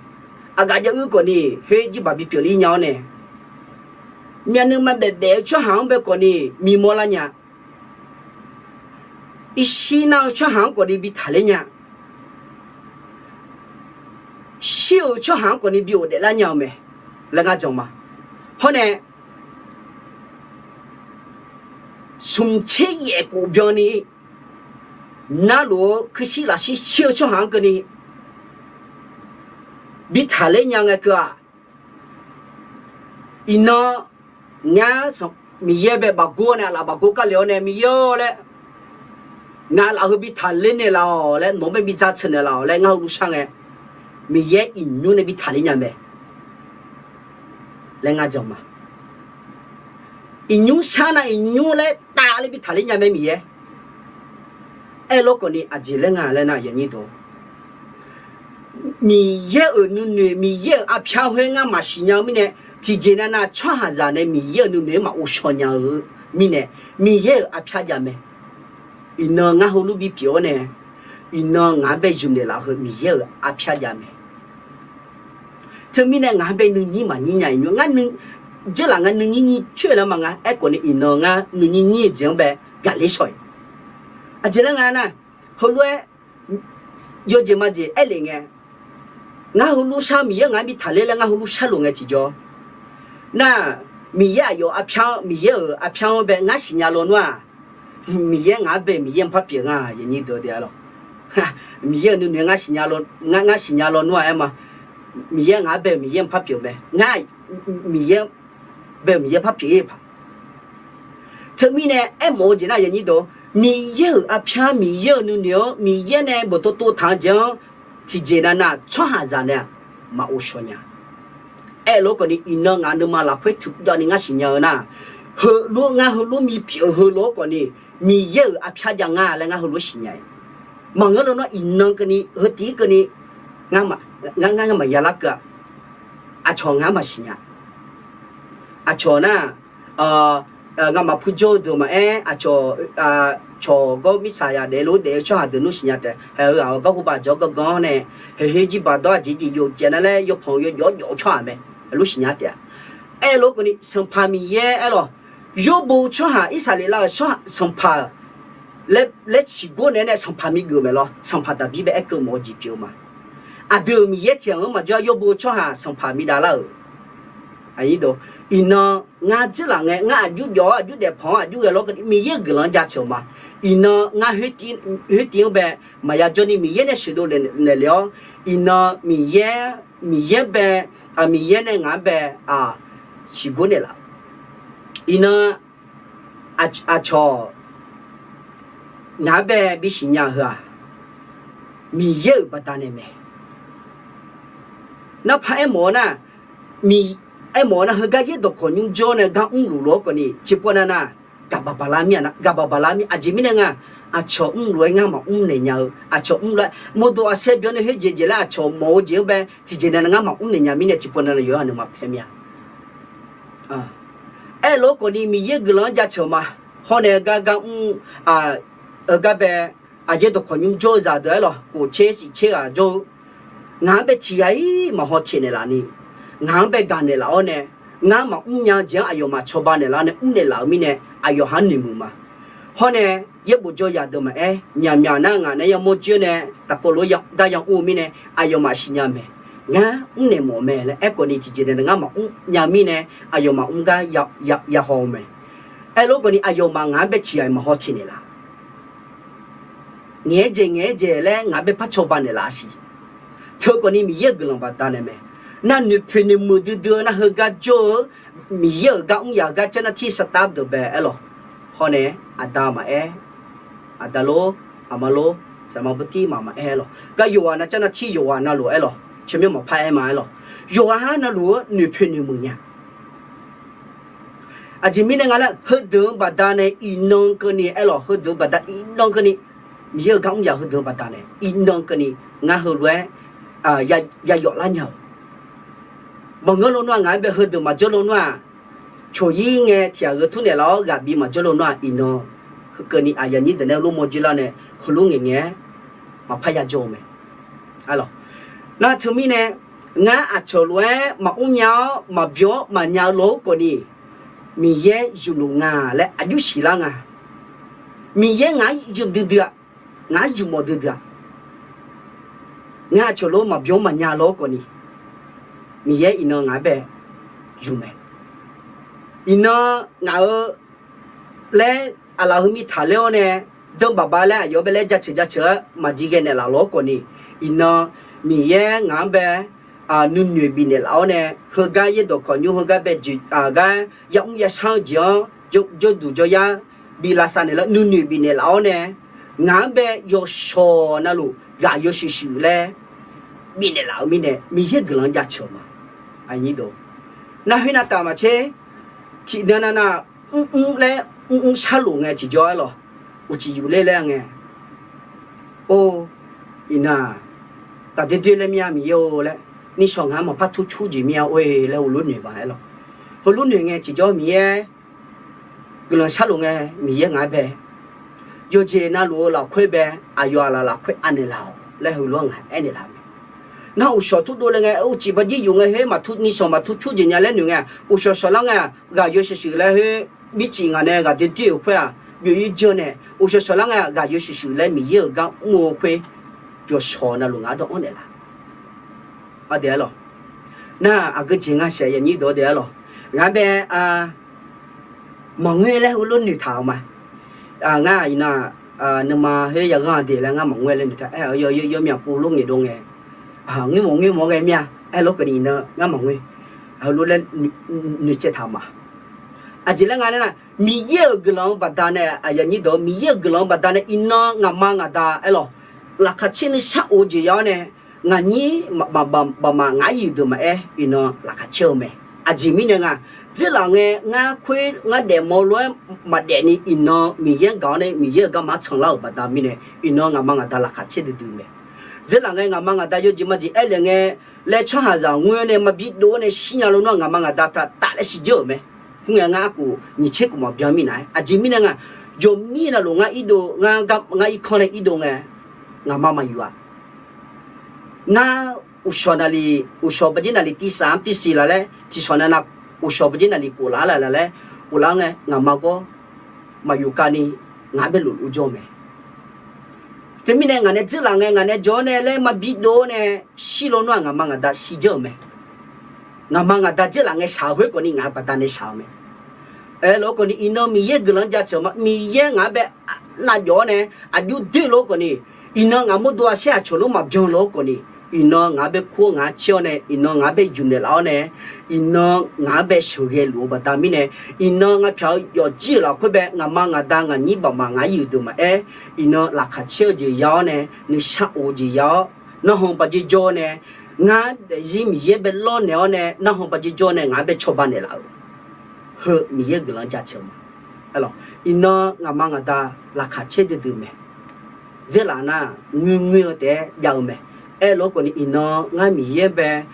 Aqgaf jav uir khawfni khoer jirbaq bipyeuf ler nya-awr nae, myavnuiv ma baef baef-eu tsawrhaq-anr bae khawfni miqmawr lar nya. Irshir nar-eu tsawrhaq-anr khawfni bi taqler nya. Shir-euq tsawrhaq-anr khawfni bi ghofdaef lar nya-eu mae laer ngar jan ma. Hawr nae, smq tser yaef khof byanni narluf-eu kuirshir lafshir shir-eu tsawrhaq-anr keuvni bi taqler nya ngae keuv-aq, iqnan ngar Miqyaer bae bafgor nae, aqlaf bafgor kar le-awr nae, Miqyaer-or laer, ngaq lafheu bi taqler naeqlaf-awq laer, nawq-anr bae bidzaq teuq naeqlaf-awq laer ngar heulof shar ngae, Miqyaer iqnymr nae bi taqler nya mae laer ngar jan ma. Iqnymr shar nar iqnymr laer tavler bi taqler nya mae Miqyaer. Aerlof khawfni aqjeq laer nga laer nar, Miqyaer-euq nuinoeq, Miqyaer-euq arpyar khoer ngar maqsiq nya-eu mirnae, tiqjeq nav nav tsawrhaqzaq nae Miqyaer-euq nuinoeq-anr maqghov shaw nya-eu mirnae, Miqyaer-euq arpyar jav mae. Iqnan ngar heulof bipyeuf-awr nae, iqnan ngaq-anr bae zmq naeqlaf heu Miqyaer-euq arpyar jav mae. Teumirnae ngaq-anr bae nuinyir maqnyir nya-iq nymr, ngar nuijeurlaf ngar nuinyir nyir coer-eu laer ma ngar aerkhawf ni iqnan ngar nuinyir nyir-eu jeq-anr bae gaqler shaw-iq. Aqjeq laer nga nar, heulof-aer yawjeq majeq aerlef ngae, ngar heulof shar Miqyaer ngaq-anr bi taqler laer ngar heulof sharluf ngae tiqjawr, nar, Miqyaer aqyawf arpyar-anr, Miqyaer-euq arpyar-anr bae ngar siqnya lawnmr-aq, Miqyaer ngaq-anr bae Miqyaer-anr par pyeuf nga, aqyuif aqnyir deuq daef-a lawq. Miqyaer-euq nuinoeq ngar siqnya lawnmr-aq aer ma. Miqyaer ngaq-anr bae Miqyaer-anr par pyeuf mae. Ngar Miqyaer bae Miqyaer par pyeuf-ir paq. Teumirnae aermawf-eu jeq nar, aqyuif aqnyir deuq, Miqyaer-euq arpyar, Miqyaer-euq nuinoeq-anr, Miqyaer nae boftov tov taq-eu jeq-anr, tiqjeq nav nav tsawrhaqzaq nae-aq, maqghov shaw nya. Aerlof-aer khawfni iqnan ngaq nuima lafkhoer tuqjawvni ngar siqnya-eu nar, heulof ngar heulof mipyeuf-eu heulof-aer khawfni Miqyaer-euq arpyar jav nga laer ngar heulof siqnya-eu. Maqngeur lawnmr iqnan keuvni heu tiv-ir keuvni ngar ngar maqya larkeuv-a. Aqcawq ngar maqsiq nya. Aqcawq nar, ngamaf pujawr-eu deuq maqaer, aqcawq cawq gawr mirtsaq yaq daefluf daef-eu tsawrhaq deuq nmr siqnya taef. Haeq-eu ghaq-awr garhu baq jawr ganr ganr-awr nae, haeq khoer jirbaq dawr aqjeq jeq jov caev nar laer yawpanq-eu yawjawf jawf-eu tsawrhaq mae. Heulof siqnya taef-a. Aerlof-aer khawfni Sanqpaq Miqyaer aerlawq, Yawrbo tsawrhaq Irsaqleqlav-euq sanqpaq laer ciqgor naeq-aer nae sanqpaq migeuf maeq lawr, sanqpaq Daqbir bae aerkeuv mawf-eu jeq pyeuf-eu ma. Aqdui-euq Miqyaer tiq ghaq-anr maqjawr-a, Yawrbo tsawrhaq sanqpaq midav lar-euq. Iqnan ngar dzeurlaf ngae, ngar aqjur jawf-awr aqjur daefpanq-anr aqjur ghae lawr, Miqyaer-euq guiqlanq-anr jaceuq-euq ma. Iqnan ngar khoer tiv-ir khoer tiv-anr bae maqya jawr ni Miqyaer nae sheuqdov naeq le-awr, iqnan Miqyaer, Miqyaer bae, Miqyaer nae ngaq-anr bae ciqgor naeqlaf-eu. Iqnan aqcawq ngaq-anr bae bisiqnya heu-aq, Miqyaer-euq baqdanae mae. Narpaq aermawf-eu nar, aermawf-eu nar heugar yaerdawq kawq nymr jawr nae gar mrluf lof-aer khawfni tiqpov nav nav gaqbaq baqlar mir-a, gaqbaq baqlar mir. Aqjeq mirnae nga, aqcawq mrluf-aer ngar maqmr naeq nya-eu, aqcawq mrluf-aer mawrdo arsaer byan nae khoerjeq jeq laer aqcawq mawf-eu jeq-anr bae tiqjeq nae ngar maqmr naeq nya mirnae tiqpov nav nav yawqha nuima paer mir-a. Aerlof-aer khawfni Miqyaer guiqlanq-anr jaceuq-eu ma. Hawr nae gar gar mr, heugar bae aqyaer dawqkawq nymr jawr-eu zaqdeuq aerlawq, khof tser shif tser ghaq jawr-eu ngaq-anr bae tiq ghaq-ir maqhaw teq naeqlaf ni, ngaq-anr bae gaq naeqlaf-awr nae, ngar maqmr nya-eu jeq-anr aqyawfmaf cawba naeqlaf-awr nae mr naeqlaf-eu mirnae aqyawf ha-anr noeqmuiq ma. Hawr nae yaerbof jawr yadeuq maqaer, myaqmyaq nar ngaq nae yamawr joer nae taqkawv lof-aer gar yamr-eu mirnae aqyawfmaf siqnya mae. Ngar mr naeq mawf mae laer aerkhawfni tiqjeq nae ngar maqmr nya mirnae aqyawfmaf mr gar yahaw-eu mae. Aerlof-aer khawfni aqyawfmaf ngaq-anr bae tiq ghaq-ir maqhaw teq naeqlaf. Ngaeq-aer jaeq ngaeq-aer jaeq laer ngaq-anr bae par cawba naeqlaf-a siq. Teu khawfni Miqyaer-euq guiqlanq baqdanae mae. Nar noeqpoeq noeqmuiq duidui-eu nar heugar jawr-eu Miqyaer-euq gar mr yaf-eu gar carnar tir saqtav deuq bae aerlawq. Hawr nae aqda maqaer, aqda lor, aqma lor, saqma burtir maqma aer lawq. Gar yawqghaq nav carnar tir yawqghaq navluf aerlawq, tsawrmyanr maqpar aer ma aerlawq. Yawqghaq ha navluf-anr noeqpoeq noeqmuiq nya. Aqjeq mirnae nga laer heudeuq-eu baqdanae iqnan keuvni aerlawq, heudeuq-eu baqda iqnan keuvni Miqyaer-euq gar mr yaf heudeuq-eu baqdanae iqnan keuvni ngar heulof-aer yayawf lar nya-euq. Maqngeur lawnmr-aq ngaq-anr bae heudeuq maqjawr lawnmr-aq, coq-ir ngae tiq ghaq gheu tur naeqlaf-awr ghaq bi maqjawr lawnmr-aq iqnan heukeuvni aqyuif aqnyir deuq nae lof mawr joer lar nae heulof ngaeq ngaeq-aer maqpar ya jawr-eu mae. Nar teumirnae ngar aqcawq lof-aer maqmr nya-awr maqbyan-awr maqnya-eu lof-aer khawfni Miqyaer zmqluf nga laer aqjox siqlar nga. Miqyaer ngaq-anr zmq duidui-a, ngaq-anr zmq mawf duidui-a. Ngar aqcawq lof maqbyan maqnya lof-aer khawfni Miqyaer iqnan ngaq-anr bae zmq mae. Iqnan ngaq-euq laer aqlaf heu mirtaq ler-awr nae danbaq baq laer aqyawf-anr bae laer jaceuq jaceuq-aer maqjeq ghae naeqlaf lof-aer khawfni iqnan Miqyaer ngaq-anr bae nuinoeq bifnaeq laf-awr nae heugar yaerdawq kawq nymr heugar bae gar yamr yashar-eu jeq-anr jawrduq jawryar bi lavsav naeq lar nuinoeq bifnaeq laf-awr nae ngaq-anr bae yawshawq navluf ghaq yawshuif shuif laer bifnaeq laf-eu mirnae Miqyaer guiqlanq-anr jaceuq-eu ma. Nar khoernav taf maqtser, tiqnan navnav mrmr laer mrmr sharlof ngae tiqjawr aerlawq, uqcif yufler laer ngae, or, iqnan-aq, ghaqdoer doer laer mir-a Miqyaer-or laer, nishawq ngaq-anr maqpar tur cur jeq mir-a or-e laer heulof noeq ma aerlawq. Heulof noeq ngae tiqjawr Miqyaer guiqlanq sharlof ngae Miqyaer ngaq-anr bae yawqjeq navluf-eu lafkhoer bae aqyawf aqlaf lafkhoer anaeq laf-awq laer heulof-aer ngaq-anr aernaeq laf-eu mae. Nar uqshawq turdov laer ngae uqcif bajir yuf ngae khoer maqtur nishawq maqtur cur jeq nya laer noeq ngae, uqshawq shawq lar ngae ghaq yawshuif shuif laer khoer mircif ngaq nae ghaqdoer doer-euq khoer-aq, byov-ir janr nae uqshawq shawq lar ngae ghaq yawshuif shuif laer Miqyaer-euq gar mr-eu khoer yawshawq navluf ngaq-anr dawr-anr naeqlaf. Aqdui aerlawq, nar aqgeu jeq nga saef yaqnyir dawq-eu deuq aerlawq, ngaq-anr bae maqngeur laer heulof noeqtaq-eu ma. Ngar iqnan nuima khoer yaghanr-eu deuq laer ngar maqngeur laer noeqtaq-aer, yawmyaq pov lof ngaeqdov ngae, ngeur mawf ngeur mawf ghae mir-a aerlawq, keuvni iqnan ngar maqngeur heulof laer noeqtsaev taq-eu ma. Aqjeq laer nga nar, Miqyaer-euq guiqlanq-eu baqdanae, aqyuif aqnyir deuq, Miqyaer-euq guiqlanq-eu baqdanae iqnan ngaqma ngaqda aerlawq, laqkhaq caer nuisar of-eu jeq ya-awr nae, Ngaqnyir baqmaf ngar yuif deuq maqaer, iqnan laqkhaq caer-eu mae. Aqjeq mirnae nga, dzeurlaf ngae ngar khoer ngar daefmawf lof-aer maqdaef ni iqnan Miqyaer-anr gaq-awr nae Miqyaer-euq garma-anr tsanqlar-euq baqda mirnae, iqnan ngaqma ngaqda laqkhaq caer duidui-eu mae. Dzeurlaf ngae ngaqma ngaqda yawjeq majeq aernaeq ngae, laer tsawrhaqzaq ngoer-awr nae maqbi dov-awr nae shirnya lawnmr-aq, ngaqma ngaqda taq taf laer siqdzeur-euq mae. Khoerngae ngar arkhof nyiq tser khof maqbyan mirnae-aer, aqjeq mirnae nga, jawqmir navluf ngar irdov, ngar irkanr nae irdov ngae, ngaqma maqyuf-aq. Nar uqshawq naqliq, uqshawq baqjer naqliq tiq saf-anr tiq siq laf laer, tiq shawq nav nav uqshawq baqjer naqliq khof laf-ar laf laf laer, khof laf-ar ngae ngaqma gawr maqyuf kavni ngaq-anr bae lofluf jawr-eu mae. Teumirnae ngaq nae dzeurlaf ngae ngaq nae jawr-awr nae laer maqbi dov-awr nae shir lawnmr-aq, ngaqma ngaqda shirdzeur-euq mae. Ngaqma ngaqda dzeurlaf ngae shaq-eu khoerkhawf ni ngaq-euq baqda nae shaq-eu mae. Aerlof-aer khawf ni iqnan Miqyaer guiqlanq-anr jaceuq ma. Miqyaer ngaq-anr bae navjawf-awr nae aqjox doer lof-aer khawf ni, iqnan ngaq mawrdo arsaer aqcawq lof maqbyan lof-aer khawf ni, iqnan ngaq-anr bae kur-awr ngaq-anr caer-awr nae, iqnan ngaq-anr bae jmq naeqlaf-awr nae, iqnan ngaq-anr bae sheuqghae luf-eu baqda mirnae, iqnan ngaq pyaq-eu yawfjir-euq lafkhoer bae ngaqma ngaqda ngaqnyir baqmaf ngar yuif deuq maqaer, iqnan laqkhaq caer-eu jeq ya-awr nae, nuishar of-eu jeq ya-awr, narhaq baqjer jawr-awr nae, ngar daefzir Miqyaer bae lawrnaeq-awr nae, narhaq baqjer jawr-awr nae ngaq-anr bae cawba naeqlaf-euq heu Miqyaer guiqlanq-anr jaceuq ma. Aerlawq, iqnan ngaqma ngaqda laqkhaq caer duidui-eu mae. Dzeurlaf nar, ngoerngoer-eu taef-aer jav-eu mae. Aerlof-aer khawf ni iqnan ngar Miqyaer bae,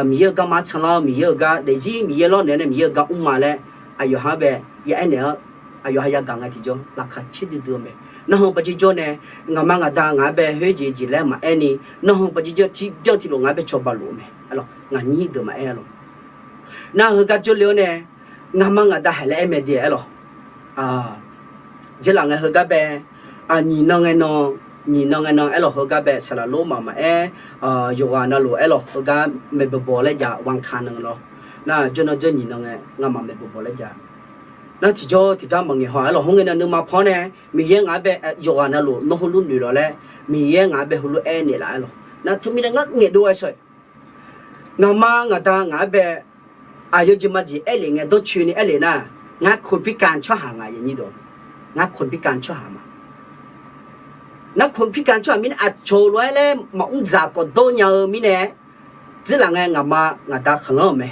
Miqyaer-euq garma-anr tsanqlar-awr Miqyaer-euq gar daefzir Miqyaer lawrnaeq-awr nae Miqyaer-euq gar mrma laer aqyawf-anr bae ya aernaeq-awr, aqyawf ha yagaq ngae tiqjawr laqkhaq caer duidui-eu mae. Narhaq baqjer jawr nae, ngaqma ngaqda ngaq-anr bae khoerjeq jeq laer maqaer ni, narhaq baqjer jawr tiqbyan tiqlof ngaq-anr bae cawba luf-eu mae. Aerlawq, ngaqnyir deuq maqaer lawq. Nar heugar jawrle-awr nae, ngaqma ngaqda haeq laer aer mae de aerlawq. Dzeurlaf ngae heugar bae, nyiq nan ngae nan, nyiq nan ngae nan aerlawq heugar bae saqlaq lor maq maqaer, yawqghaq navluf aerlawq heugar maeqbawq bawq laer jav วันอังคาร nan lawr. Nar jawrnan dzeur nyiq nan ngae ngamaf maeqbawq bawq laer jav. Nar tiqjawr tiqgar maqngaeq haw aerlawq hawr ngae nan nuima paw-awr nae, Miqyaer ngaq-anr bae yawqghaq navluf nawr heulof noeq lawq laer, Miqyaer ngaq-anr bae heulof aernaeq laf aerlawq. Nar teumirnae ngar ngaeqdov-aer shawr-eu, ngaqma ngaqda ngaq-anr bae aqyawf jeq majeq aerlef ngae dawrcoeni aerlef nar, ngar คนพิการ tsawrhaq nga aqyuif aqnyir deuq. Ngar คนพิการ tsawrhaq ma. Nar คนพิการ tsawrhaq mirnae aqcawq-eu lof-aer laer maqmr dzaq khawf dawr nya-eu mirnae, dzeurlaf ngae ngaqma ngaqda khanqlanr-euq mae.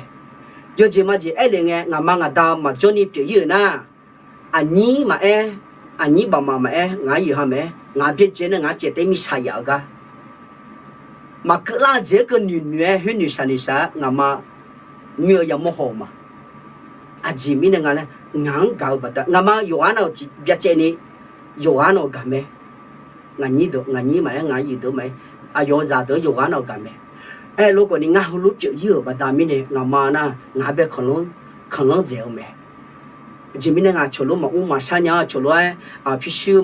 Yawjeq majeq aerlef ngae ngaqma ngaqda maqjawr ni pyeuf ir-euq nar, aqnyir maqaer, aqnyir baqmaf maqaer, ngaq-anr yuif ha maqaer, ngaq byaerdzae nae ngaq-anr caevtaev mirshaq yaf-eu gar maqkeuv lar-eu jeq-aer keuv noeq noeq-aer khoer noeqshaq noeqshaq-aer ngaqma nyoer-eu yamawr haw-euq ma. Aqjeq mirnae nga laer, ngaq-anr gaq-eu baqda ngaqma yawqghaq navluf tiq byacaevni yawqghaq navluf gaq mae. Ngaqnyir deuq, ngaqnyir maqaer, ngaq-anr yuif deuq maqaer, aqyawf-euq zaqdeuq-anr yawqghaq navluf gaq mae. Aerlof khawf ni ngar heulof pyeuf ir-euq baqda mirnae ngaqma nar ngaq-anr bae khanqlanr dzaeq-eu mae. Aqjeq mirnae ngaq cawq lof maqmr maqshar nya-awr cawq lof-aer pyurshuir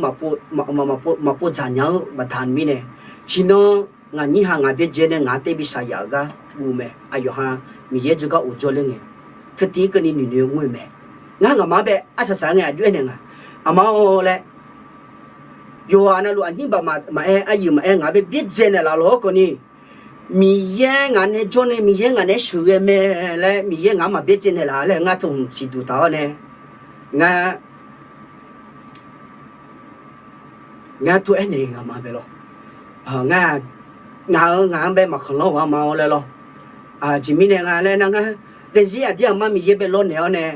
maqpov dzaq nya-eu baqda mirnae, tiqnan ngaqnyir ha ngaq byaerdzae nae ngaq-anr taev bishaq yaf-eu gar guv mae. Aqyawf ha Miqyaer jawrgar of jawrler ngae, teutiv keuvni noeqnoeq-eu ngoer mae. Ngar ngaqma-anr bae arsaq saq-aer ngae aqjox aernaeq nga, aqma-awr laer, yawqghaq navluf aqnyir baqmaf maqaer, aryuif maqaer ngaq-anr bae byaerdzae naeqlaf lawq-awr khawf ni, Miqyaer ngaq nae jawr nae Miqyaer ngaq naeq-aer sheuqghae mae laer Miqyaer ngaq-anr maqbyaerdzae naeqlaf laer ngar tmq siqduq taq-awr nae, ngar ngar tov aernaeq-eu ngaqma bae lawr. Ngar, ngaq-euq ngaq-anr bae maqkhanqlanr-eu aqma-awr laer lawr. Aqjeq mirnae nga laer nar ngar, daefzir aqdir aqmar Miqyaer bae lawrnaeq-awr nae,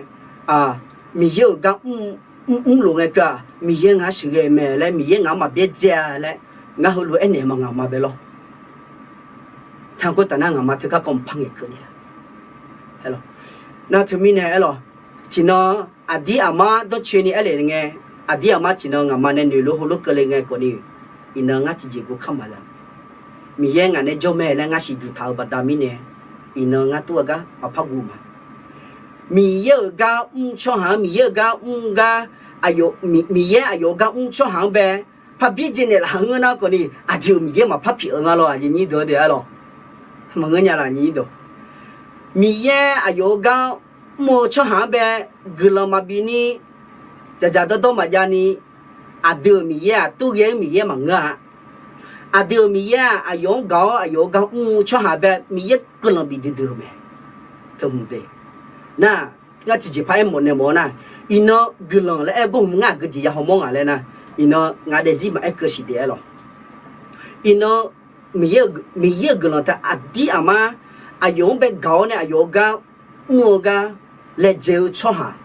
Miqyaer-euq gar mr, mrlof ngae keuv-aq Miqyaer ngaq-anr sheuqghae mae laer Miqyaer ngaq-anr maqbyaerdzae-a laer ngar heulof-aer aernaeq ma ngaqma bae lawr. Tanqkhof taf nar ngaqma teugar kawv mqpar ngaeqkeuv ni la. Nar teumirnae aerlawq, tiqnan aqdir aqmar dawrcoeni aerlef ngae, aqdir aqmar tiqnan ngaqma nae noeqluf heulof keuvle ngae khawf ni, iqnan ngar tiqjeq guvkar maqla. Miqyaer ngaq nae jawr mae laer ngar siqduq taq-eu baqda mirnae, iqnan ngar tov-aer gar maqpar guv ma. Miqyaer-euq gar mr tsawrhaq-anr Miqyaer-euq gar mr gar, Miqyaer aqyawf-euq gar mr tsawrhaq-anr bae par byaerdzae naeqlaf ngeur nar khawf ni, aqdui-euq Miqyaer maqpar pyeuf-eu nga lawr. Aqyuif aqnyir deuq-eu de aerlawq, maqngeur nya laf nyir deuq. Miqyaer aqyawf-euq gar mr-eu tsawrhaq-anr bae guiqlanq maqbif ni, dzaqdzaq dawrdawr maqjav ni, aqdui-euq Miqyaer-aq tov ghae-anr Miqyaer maqngeur-a. Aqdui-euq Miqyaer-aq aqyawf-anr gaq-awr aqyawf-euq gar mr-eu tsawrhaq bae Miqyaer guiqlanq bif duidui-eu mae. Teu hmq de. Nar, ngar tiqjeq par aermawf naeq mawf-eu nar, iqnan guiqlanq laer aer gawr hmq ngar aqgeu jeq ya hawmawr ngaq laer nar, iqnan ngaq daefzir maqaer keuv siq de aerlawq. Iqnan Miqyaer-euq guiqlanq taef aqdir aqmar aqyawf-anr bae gaq-awr nae aqyawf-eu gar mr-eu gar laedzae-eu tsawrhaq,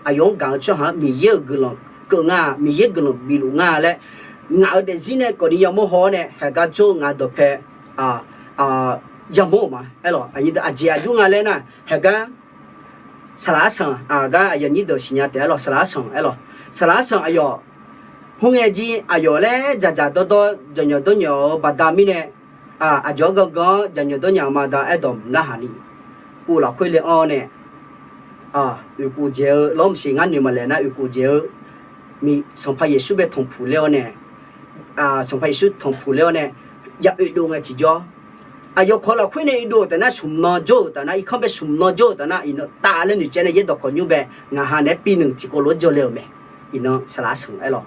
aqyawf-anr gaq-eu tsawrhaq-anr Miqyaer-euq guiqlanq keuv nga, Miqyaer guiqlanq bifluf nga laer ngaq-euq daefzir nae kawfni yamawr haw-awr nae haeqgar jawr-eu ngaq-euq dawqpae yamawr-euq ma. Aerlawq, aqjeq aqjox nga laer nar, haeqgar saqlaq arsanq aqgar aqyuif aqnyir deuq siqnya taef aerlawq, saqlaq arsanq aerlawq, saqlaq arsanq aqyawf khoerngae jir aqyawf laer dzaqdzaq dawrdawr dzawqnyawq dawrnyawq-eu baqda mirnae, aqjox-aer gangan-anr dzaqnyawq dawrnyawq-eu ma da aerdawq mq narhaq ni, kov lafkhoer le anr-awr nae, oeqkhof dzaeq-eu lawr maqsiq ngar noeq maqlaeq nar oeqkhof dzaeq-eu Sanqpaq Yeqsur bae tanqpuq ler-awr nae, Sanqpaq Yeqsur tanqpuq ler-awr nae ya oedov ngae tiqjawr, aqyawf kawq lafkhoer nae oedov-euq taf nar smq nan jawr-euq taf nar irkanr bae smq nan jawr-euq taf nar iqnan taf laer noeqtsaev nae yaerdawq khawqnymr bae ngaq ha naeq-aer piv nmq tiqkawv lof-aer jawrle-euq mae. Iqnan saqlaq arsanq aerlawq.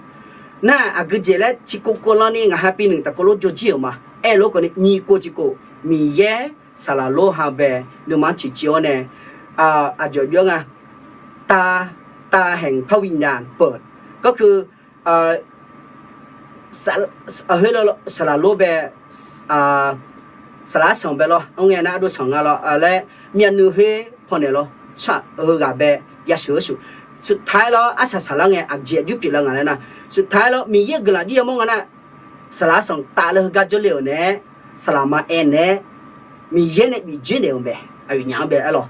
Nar aqgeujeq laer tiqkov kov lanni ngaq ha piv nmq taf kawv lof jawr jir-euq ma. Aerlof kawfni nyiq kov tiqkov Miqyaer saqlaq lor ha bae nuima-anr tiqciv-awr nae aqjox jawr nga ตา ตาแห่งพระวิญญาณเปิด ก็คือ saqlaq lor bae, saqlaq arsanq bae lawr, anr ngae nar ardov sanq nga lawr laer myavnuiv khoer pawnaeq lawr, tsaq heughaq bae yasheuq-eu shuq. สุดท้าย lawr arsaq saqlar ngae aqjeq aqjox pyeuflar nga laer nar, สุดท้าย lawr Miqyaer-euq guiqlanq aqjox yamawr nga nar, saqlaq arsanq taf laer heugar jawrle-euq nae-aer, saqlaq ma aer nae-aer Miqyaer nae bif dzoer naeq-euq mae. Aqyawfnyaf-anr bae aerlawq,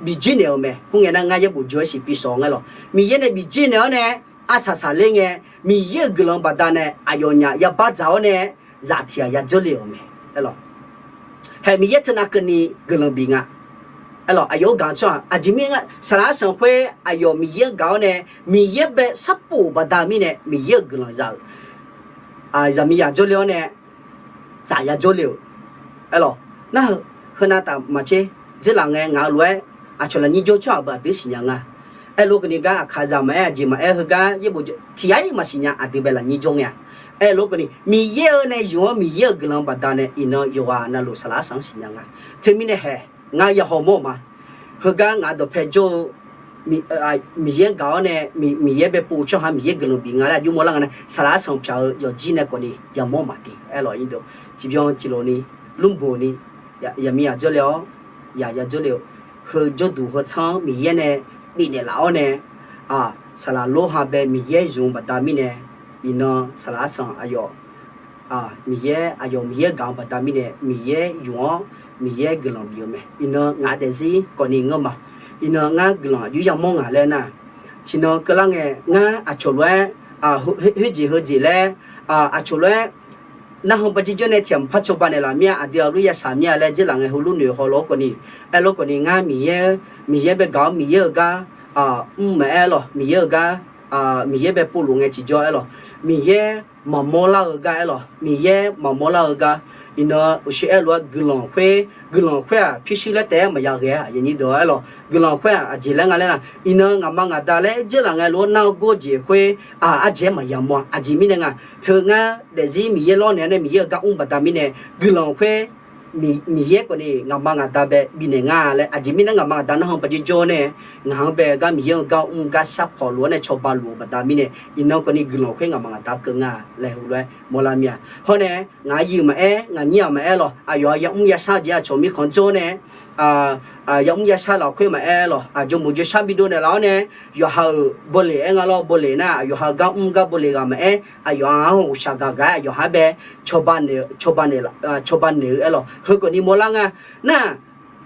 bif dzoer naeq-euq mae. Khoerngae nar ngar yaerbof jawr-aer siq pi sawq-awr ngae lawq, Miqyaer nae bif dzoer naeq-awr nae arsaq saqler ngae, Miqyaer-euq guiqlanq baqdanae aqyawfnyaf yabar dzaq-awr nae zaf tiq ghaq ya jawrle-euq mae. Aerlawq, haeq Miqyaer teunav keuvni guiqlanq bif nga. Aerlawq, aqyawf-anr gaq-eu tsawrhaq aqjeq mirnae nga, saqlaq arsanq khoer aqyawf Miqyaer-anr gaq-awr nae Miqyaer bae sharpov baqda mirnae Miqyaer-euq guiqlanq zaq-euq zaqmiqzaq jawrle-awr nae zaf ya jawrle-euq. Aerlawq, nar-eu heunav taf maqtser, dzeurlaf ngae ngaq-eu lof-aer aqcawq lafnyir jawr tsawrhaq beu aqdui siqnya nga. Aerlof kawfni gar aqkaqzaq maqaer aqjeq maqaer heugar yaerbof tiq ghaq-ir maqsiqnya aqdui bae lafnyir jawr ngae-a. Aerlof kawfni Miqyaer-eu nae yuf-anr Miqyaer-euq guiqlanq baqdanae iqnan yawqghaq navluf saqlaq arsanq-anr siqnya nga. Teumirnae haeq ngar ya haw mawr-eu ma. Heugar ngaq dawqpae jawr-eu Miqyaer gaq-awr nae Miqyaer bae pov-eu tsawrhaq Miqyaer guiqlanq bif nga laer aqjox mawrlar nga nae saqlaq arsanq pyaq-eu yawqjir nae kawfni yamawr maqde. Aerlawq, tiqbyan tiqlof ni, lmrboq ni, yaqmiq yaq jawrle-awr, yaq ya jawrle-eu heu jawrduq heu tsanr-anr Miqyaer nae bifnaeq laf-awr nae, saqlaq lor ha bae Miqyaer yuf-eu baqda mirnae, iqnan saqlaq arsanq aqyawf Miqyaer aqyawf Miqyaer gaq-eu baqda mirnae Miqyaer yuf-anr Miqyaer guiqlanq bif-eu mae. Iqnan ngaq daefzir kawfni ngeur ma. Iqnan ngar guiqlanq aqjox yamawr ngaq laer nar, tiqnan keuvlar ngae ngar aqcawq lof-aer khoerjeq heujeq laer aqcawq lof-aer narhaq bajir jawr nae tiq ghaq maqpar cawba naeqlaf mir-a, aqdui aqlur yashaq mir-a laer dzeurlaf ngae heulof noeq haw lof-aer kawfni, aerlof kawfni ngar Miqyaer, Miqyaer bae gaq-awr Miqyaer-euq gar mr maqaer lawq, Miqyaer-euq gar Miqyaer bae povluf ngae tiqjawr aer lawq, Miqyaer maqmawr lar-eu gar aer lawq, Miqyaer maqmawr lar-eu gar, iqnan uqshoe aer lof-aer guiqlanq khoer, guiqlanq khoer-aq pyurshuir laer taef-aer maqya ghae-a, aqyuif aqnyir deuq aer lawq, guiqlanq khoer-aq aqjeq laer nga laer nar, iqnan ngaqma ngaqda laer dzeurlaf ngae lof-aer nar-eu gor jeq khoer, aqjeq-aer maqya mawr-a, aqjeq mirnae nga, teu ngar daefzir Miqyaer lawr naeq-aer nae Miqyaer-euq gar mr baqda mirnae, guiqlanq khoer Miqyaer kawfni ngaqma ngaqda bae bifnaeq nga laer, aqjeq mirnae ngaqma ngaqda narhaq bajir jawr nae, ngaq-anr bae gar Miqyaer-euq gar mr gar sharpawq lof-aer nae cawba luf-eu baqda mirnae, iqnan kawfni guiqlanq khoer ngaqma ngaqda keuv nga laer heulof-aer mawrlar mir-a. Hawr nae ngaq-anr yuif maqaer, ngaq nyir-aq maqaer lawq, aqyawf-aq yamr yashar jeq aqcawq mirkhanq jawr nae, yamr yashar lafkhoer maqaer lawq, aqjox muq joe shar bidov naeqlaf-awr nae, yawqha-euq bawleq aer nga lawr, bawleq nar yawqha gar mr gar bawleq ghaq maqaer, aqyawf-aq-anr ghawqshaq gaq gaq-aer aqyawqha bae cawba naeq, cawba naeq, cawba naeq-eu aer lawq, heu kawfni mawrlar nga. Nar,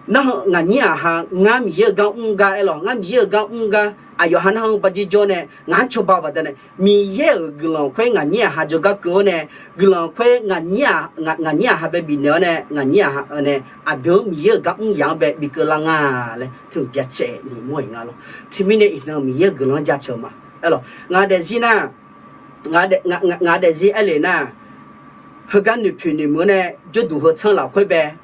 narhaq ngaq nyir-aq ha ngar Miqyaer-euq gar mr gar aer lawq, ngar Miqyaer-euq gar mr gar aqyawf ha narhaq-eu bajir jawr nae ngaq-anr cawba baqdanae, Miqyaer-euq guiqlanq khoer ngaq nyir-aq ha jawrgar keuv-awr nae, guiqlanq khoer ngaq nyir-aq ha bae bifnaeq-awr nae, ngaq nyir-aq ha nae aqdui-anr Miqyaer-euq gar mr yaq-anr bae bikeuv lar nga laer teu byacaevni mawr-iq nga lawq. Teumirnae iqnan Miqyaer-euq guiqlanq-anr jaceuq-eu ma. Aer lawq, ngaq daefzir nar, ngaq daefzir aer le nar, heugar noeqpoeq noeqmuiq-anr nae jawrduq heu tsanr lafkhoer bae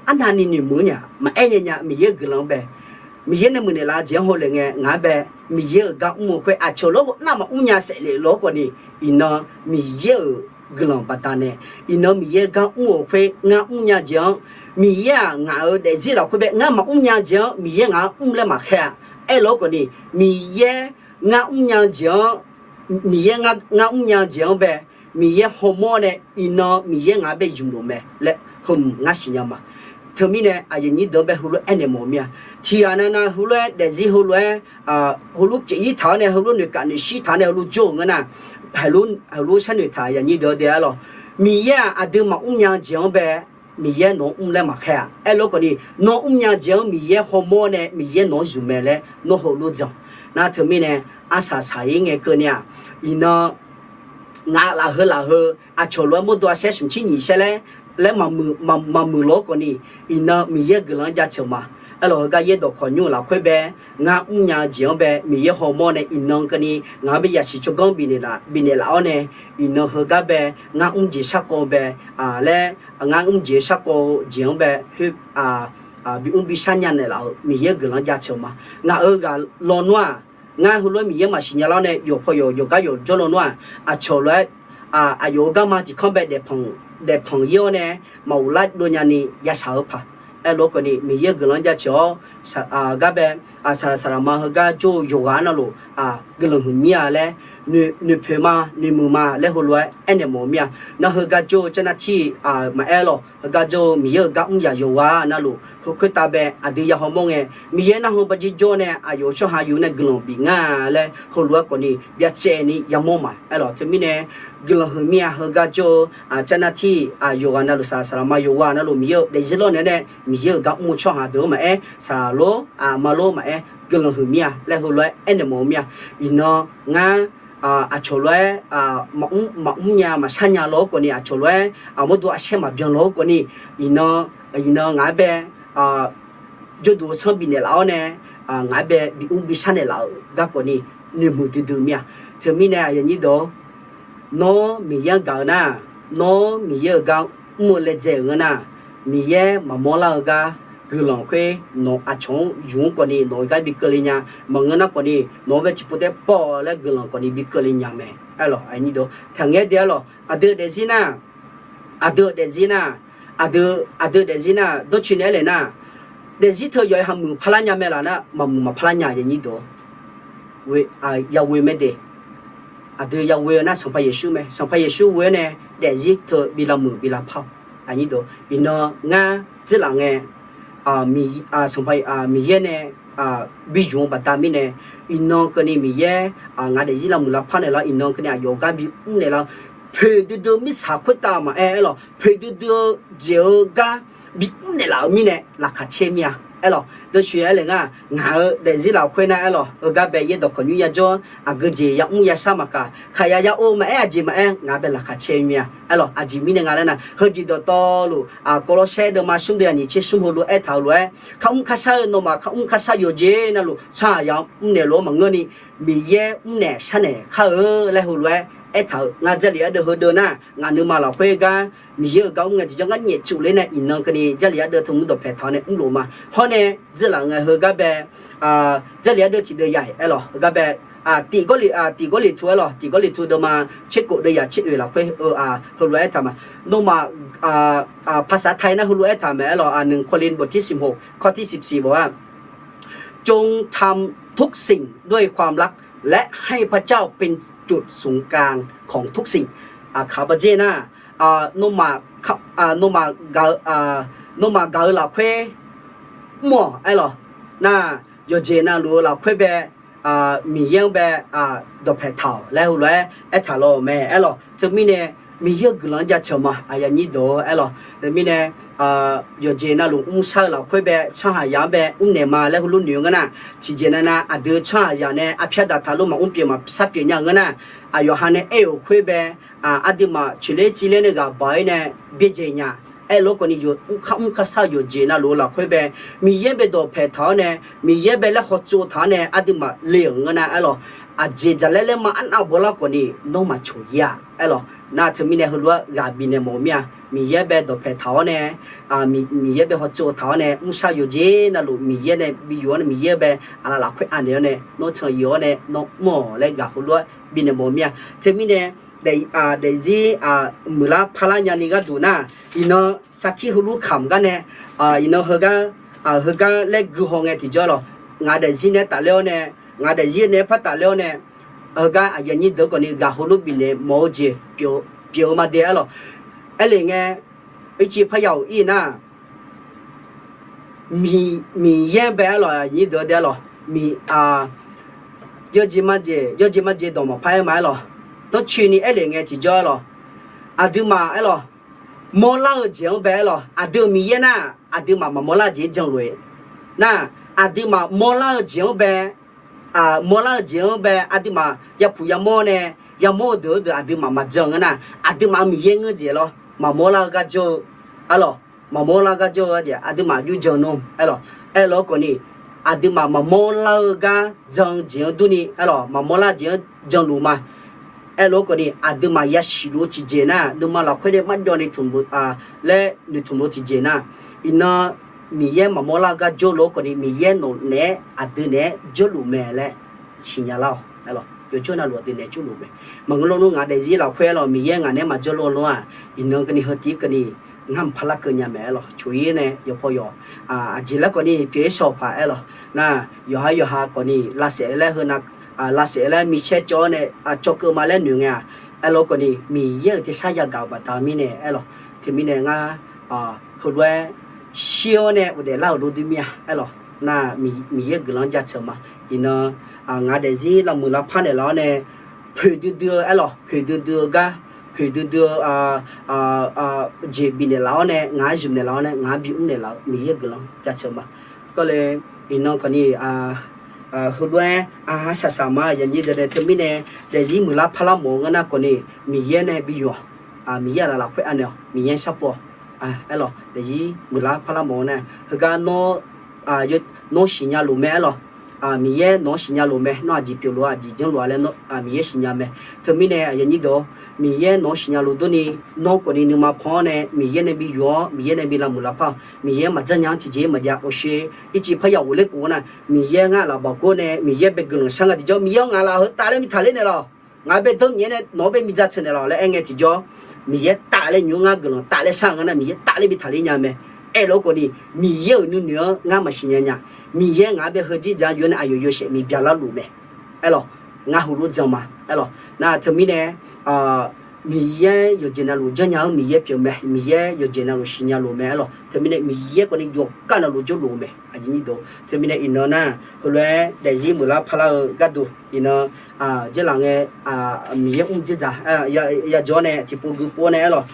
arnavni noeqmuiq-anr nya maqaer nya nya Miqyaer-euq guiqlanq-anr bae, Miqyaer nae muiqnaeq laf-eu jeq-anr hawle ngae ngaq-anr bae Miqyaer-euq gar mr-eu khoer aqcawq lawr nar maqmr nya saef lef lawr kawfni, iqnan Miqyaer-euq guiqlanq baqdanae, iqnan Miqyaer gar mr-euq khoer ngar mr nya jeq-anr, Miqyaer-aq ngaq-euq daefzir lafkhoer bae ngar maqmr nya jeq-anr Miqyaer ngaq-anr mr laer maqkhaer-a. Aerlof-aer kawfni, Miqyaer ngar mr nya jeq-anr, Miqyaer ngar mr nya jeq-anr bae Miqyaer hawmawr nae iqnan Miqyaer ngaq-anr bae ymq luf mae laer heuhmq ngar siqnya ma. Teumirnae aqyuif aqnyir deuq-anr bae heulof-aer aernaeq mawf-eu mir-a. Tiqghaq navnav heulof-aer daefzir heulof-aer heulof pyeuf-ir taq-awr nae heulof noeqkaf noeqshir taq-awr nae heulof jawr-euq ngeur nar, heulof sharnoeq taq aqyuif aqnyir deuq-anr de aer lawq. Miqyaer-aq aqdui maqmr nya-eu jeq-anr bae Miqyaer nawq-anr mr laer maqkhaer-a. Aerlof-aer khawfni, nawr mrnya jeq-anr Miqyaer hawmawr nae Miqyaer nawq-anr zmq mae laer nawr heulof jan. Nar teumirnae arsaq saq-ir ngae keuvni-aq, iqnan ngaq lafheu lafheu aqcawq lof-aer mawrdo arsaer smq tser nyiq saer laer laer maqmuiq lof-aer khawfni, iqnan Miqyaer-euq guiqlanq-anr jaceuq ma. Aerlawq heugar yaerdawq khawqnymr-eu lafkhoer bae ngar mrnya-eu jeq-anr bae Miqyaer hawmawr nae iqnan keuvni ngaq-anr bae yasiq tsawrganr bifnaeq laf-awr nae, iqnan heugar bae ngar mr jeq sharkawv-eu bae laer, ngar mr jeq sharkawv-eu jeq-anr bae bi mr bi shar nya naeqlaf-euq Miqyaer-euq guiqlanq-anr jaceuq ma. Ngaq-euq ghaq lawnmr-aq, ngar heulof-aer Miqyaer maqsiq nya lar-awr nae yawqpaw yawq yawqgar yawq jawr lawnmr-aq, aqcawq lof-aer aqyawf-euq garma tiq kanr bae daefpanq-ir-awr nae maqghoflar dov nyani yashaq-eu paq. Aerlof-aer khawfni Miqyaer-euq guiqlanq-anr jaceuq-awr, gar bae saqlaq saqlaq ma heugar jawr-eu yawqghaq navluf guiqlanq huiq mir-a laer, noeqpoeq ma noeqmuiq ma laer heulof-aer aernaeq mawf-eu mir-a. Nar heugar jawr-eu carnavtir maqaer lawq, heugar jawr-eu Miqyaer-euq gar mr yaq yawqghaq navluf heu khoertav bae aqdui ya hawmawr ngae, Miqyaer narhaq bajir jawr nae aqyawf-euq tsawrhaq yuf nae guiqlanq bif nga laer heulof-aer khawfni byacaevni yamawr ma. Aerlawq teumirnae guiqlanq huiq mir-a. Heugar jawr-eu carnavtir yawqghaq navluf saqlaq saqlaq ma yawqghaq navluf Miqyaer-euq daefzir lawrnaeq-aer nae Miqyaer-euq gar mr-eu tsawrhaq deuq-anr maqaer, saqlaq lor aqma lor maqaer, guiqlanq huiq mir-a laer heulof-aer aernaeq mawf-eu mir-a. Iqnan ngar aqcawq lof-aer maqmr nya maqshar nya law-aer khawfni, aqcawq lof-aer mawrdo arsaer maqbyan law-aer khawfni, iqnan iqnan ngaq-aer bae jawrduq-eu sanr bifnaeq laf-awr nae, ngaq-aer bae bimr bishar naeqlaf-euq garkawv ni noeqmuiq duidui mir-a. Teumirnae aqyuif aqnyir deuq-or, nawr Miqyaer-anr gaq-eu nar, nawr Miqyaer-euq gar mr-eu laedzae-euq ngeur nar, Miqyaer maqmawr lar-eu gar guiqlanq khoer nawq aqcawq-anr yuf-anr khawfni nawq-euq gar bi keuvle nya. Maqngeur nar khawfni nawq-anr bae tiqpov taer pawv laer guiqlanq khawfni bi keuvle nya mae. Aerlawq, taqngaer de aerlawq, aqdui daefzir nar, aqdui-euq daefzir nar, aqdui aqdui daefzir nar dawrcoeni aer le nar, daefzir teu yawqha muiq parlar nya mae laf nar, maqmuiq maqparlar nya aqyuif aqnyir deuq-or. Yaghoe mae de. Aqdui yaghoe-eu nar Sanqpaq Yeqsur mae. Sanqpaq Yeqsur ghoe-awr nae daefzir teu bi lavmuiq bi lavpar-awq. Iqnan ngar dzeurlaf ngae, Sanqpaq Miqyaer nae bi yuf-eu baqda mirnae, iqnan keuvni Miqyaer ngaq daefzir lavmuiq lavpar naeqlaf, iqnan keuvni aqyawf gar bi mr naeqlaf, poeqdui dui-eu mirtsaq khoertav maqaer aerlawq, poeqdui dui-eu jeq-eu gar bi mr naeqlaf-euq mirnae laqkhaq caer mir-a. Aerlawq dawrcoeni aer le ngar, ngaq-euq daefzir lafkhoer nar aerlawq, heugar bae yaerdawq khawqnymr yajawr, aqgeu jeq yamr yashar maqkaq, kaqya ya ov maqaer, aqjeq maqaer, ngaq-anr bae laqkhaq caer mir-a. Aerlawq aqjeq mirnae nga laer nar, heujeq dawqtawvluf Kawvlawrsaer deuvma smr deuv aqnyiq tser smr heulof-aer aertaq-eu lof-aer, kar mr kar shar-eu nawmaf kar mr kar shar yawqjeq navluf tsawrhaqzaq-anr mrnaeq lof-aer maqngeurni, Miqyaer mrnaeq sharnaeq kar-eu laer heulof-aer aertaq-euq. Ngar Jarlif ardeuv heudeuv nar, ngaq nuima lafkhoer gar Miqyaer-euq gar mr ngae tiqjawr ngar nyaeftsuf ler nae iqnan keuvni Jarlif ardeuv teu mr dawqpaeq taq-awr nae mrlof ma. Hawr nae dzeurlaf ngae heugar bae, Jarlif ardeuv tiqdeuv yaq aerlawq, heugar bae, tiq Gawrliqtu aerlawq, tiq Gawrliqtu deuvma tserkhof deuv yaq tser oeq lafkhoer heulof-aer aertaq ma. Nawmaf ภาษาไทย nar heulof-aer aertaq mae aerlawq, หนึ่งโครินธ์ บทที่สิบหก ข้อที่สิบสี่ บอกว่าจงทำทุกสิ่งด้วยความรัก และให้พระเจ้าเป็นจุดศูนย์กลางของทุกสิ่ง Aqkaq baqdzer nar, nawmaf, nawmaf gaq-eu, nawmaf gaq-eu lafkhoer mr-awq aerlawq. Nar, yawqjeq navluf-eu lafkhoer bae, Miqyaer-anr bae dawqpaeq taq-awq laer heulof-aer aertaq lawq mae aerlawq. Teumirnae Miqyaer-euq guiqlanq-anr jaceuq ma, aqyuif aqnyir deuq-or aerlawq. Teumirnae yawqjeq navluf mrshar-eu lafkhoer bae tsawrhaqzaq-anr bae mrnaeq ma laer heulof noeq-eu ngeur nar, tiqjeq navnav aqdui-eu tsawrhaqzaq nae arpyar daqtaq lof maqmr pyeuf maqshar pyeuf nya-eu ngeur nar, aqyawf ha nae aer-euq khoer bae, aqduimaf coeqler civler nae ghaq baq-ir nae byaerdzae nya. Aerlof-aer khawfni kar mr kar shar-eu yawqjeq navluf-eu lafkhoer bae, Miqyaer bae dawqpaeq taq-awr nae, Miqyaer bae laer hawtsov taq-awr nae aqduimaf le-euq ngeur nar aerlawq, aqjeq jaqlaer laer ma arnav bawlar khawfni nawr maqcoq-ir-a aerlawq. Nar teumirnae heulof-aer ghaq bifnaeq mawf-eu mir-a. Miqyaer bae dawqpaeq taq-awr nae, Miqyaer bae hawtsov taq-awr nae mrshar yawqjeq navluf Miqyaer nae bi yuf-awr nae Miqyaer bae aqlaf lafkhoer anaeq-awr nae nawr can yuf-awr nae nawr mr-awq laer ghaq heulof-aer bifnaeq mawf-eu mir-a. Teumirnae daefzir muiqlar parlar nyani gharduq nar, iqnan sarkir heulof kamq gar nae, iqnan heugar, heugar laer guihaw ngae tiqjawr lawq, ngaq daefzir nae tafler-awr nae, ngaq daefzir nae par tafler-awr nae, heugar aqyuif aqnyir deuq khawfni ghaq heulof bifnaeq mawf-eu jeq pyeuf-eu pyeuf-eu ma de aerlawq. Aerlef ngae, ircif parya-euq ir nar, Miqyaer bae aerlawq, nyir deuq-a de aerlawq, miq, yawjeq majeq, yawjeq majeq dawq maqpar aer ma aerlawq. Dawrcoeni aerlef ngae tiqjawr aerlawq, aqduimaf aerlawq, mawrlar-eu jeq-anr bae aerlawq, aqdui-euq Miqyaer nar, aqduimaf maqmawrlar-eu jeq-anr janluf-eu nar, aqduimaf mawrlar-eu jeq-anr bae, mawrlar-eu jeq-anr bae aqduimaf yapuq yamawr nae, yamawr-eu deuq-eu deuq aqduimaf maqjan ngeur nar, aqduimaf-eu Miqyaer ngeur jeq lawr, maqmawrlar-eu gar jawr-eu aerlawq, maqmawrlar-eu gar jawr-eu aqjeq aqduimaf jur jan nmr aerlawq. Aerlawq-eu khawfni, aqduimaf maqmawrlar-eu gar jan-eu jeq-anr durni aerlawq, maqmawrlar jeq-anr janluf ma. Aerlawq-eu khawfni, aqduimaf yasiq luf-eu tiqjeq nar, nuima lafkhoer nae marjawv ni tmq laer noeqtmq luf-eu tiqjeq nar, iqnan Miqyaer maqmawrlar-eu gar jawrluf-eu khawfni, Miqyaer nawq naeq-aer aqdui naeq-aer jawrluf mae laer siqnya lar-awq aerlawq. Yawjawr navluf aqdui naeq-aer jawrluf mae. Maqngeur lawr nmr ngaq daefzir lafkhoer aerlawq, Miqyaer ngaq naeq-aer maqjawrluf-eu lawr-aq, iqnan keuvni heu tiv keuvni ngar maqpar larkeuv nya mae aerlawq. Coq-ir nae yawqpaw yawq aqjeq laer khawfni pyeuf-ir shawq-eu paq aerlawq nar, yawqha yawqha khawfni lavsaef laer heu nav, lavsaef laer micaer cawv-awr nae cawv keuv ma laer noeq ngae-aq, aerlawq khawfni Miqyaer-euq tersar yagaq-euq baqda mirnae aerlawq. Teumirnae ngar heulof-aer shir-awr nae ghofdaef lar-euq lor dui mir-a aerlawq nar, Miqyaer guiqlanq-anr jaceuq ma. Iqnan ngaq daefzir lavmuiq lavpar naeqlaf-awr nae poeqdui dui-eu aerlawq, poeqdui dui-eu gar, poeqdui dui-eu jeq bifnaeq laf-awr nae ngaq-anr zmq naeqlaf-awr nae ngaq-anr bimr naeqlaf-eu Miqyaer guiqlanq jaceuq ma. Kawle, iqnan khawfni heulof-aer aqha shaqshaq ma yaqnyir deuq nae teumirnae daefzir muiqlar parlar mawf-eu ngeur nar khawfni Miqyaer nae bi yawq, Miqyaer-aq lafkhoer anaeq-awq, Miqyaer sharpov-awq aerlawq. Daefzir muiqlar parlar mawf-eu nar, heugar nawr nawr siqnya luf mae aerlawq. Miqyaer nawq-anr siqnya luf mae, nawr aqjeq pyeufluf-a, aqjeq janrluf-a laer Miqyaer siqnya mae. Teumirnae aqyuif aqnyir deuq-or, Miqyaer nawq-anr siqnya luf durni, nawr khawfni nuima pan-awr nae Miqyaer nae bi yawq-awr, Miqyaer nae bi lavmuiq lavpar-awq. Miqyaer maqjanr nya-anr tiqjeq maqjav, oqshoe ircif parya ghofler khof-a nar, Miqyaer ngar lafbaq gor nae Miqyaer bae guiqlanq shar nga tiqjawr, Miqyaer-awr ngaq laf heu tafler bi taqler naeqlaf-awq. Ngaq-anr bae dawr Miqyaer nae nawq-anr bae bi jaceuq naeqlaf-awq laer aer ngae tiqjawr, Miqyaer tafler nymr ngar guiqlanq tafler shar nga nar, Miqyaer tafler bi taqler nya mae. Aerlawq-eu khawfni Miqyaer-euq nuinoeq-anr ngar maqsiq nya nya. Miqyaer ngaq-anr bae heu jir dzaq yawr nae aqyawf yawshaef mi byalar luf mae. Aerlawq, ngar heulof jan ma. Aerlawq nar teumirnae Miqyaer yawqjeq navluf janrnya-anr Miqyaer pyeuf mae, Miqyaer yawqjeq navluf siqnya luf mae aerlawq. Teumirnae Miqyaer khawfni yawqgar navluf jawrluf-eu mae. Aqjeq nyir deuq-or, teumirnae iqnan nar heulof-aer daefzir muiqlar parlar-eu gharduq iqnan dzeurlaf ngae Miqyaer mr dzerdzaq yajawr nae tiqpov guipov nae aerlawq.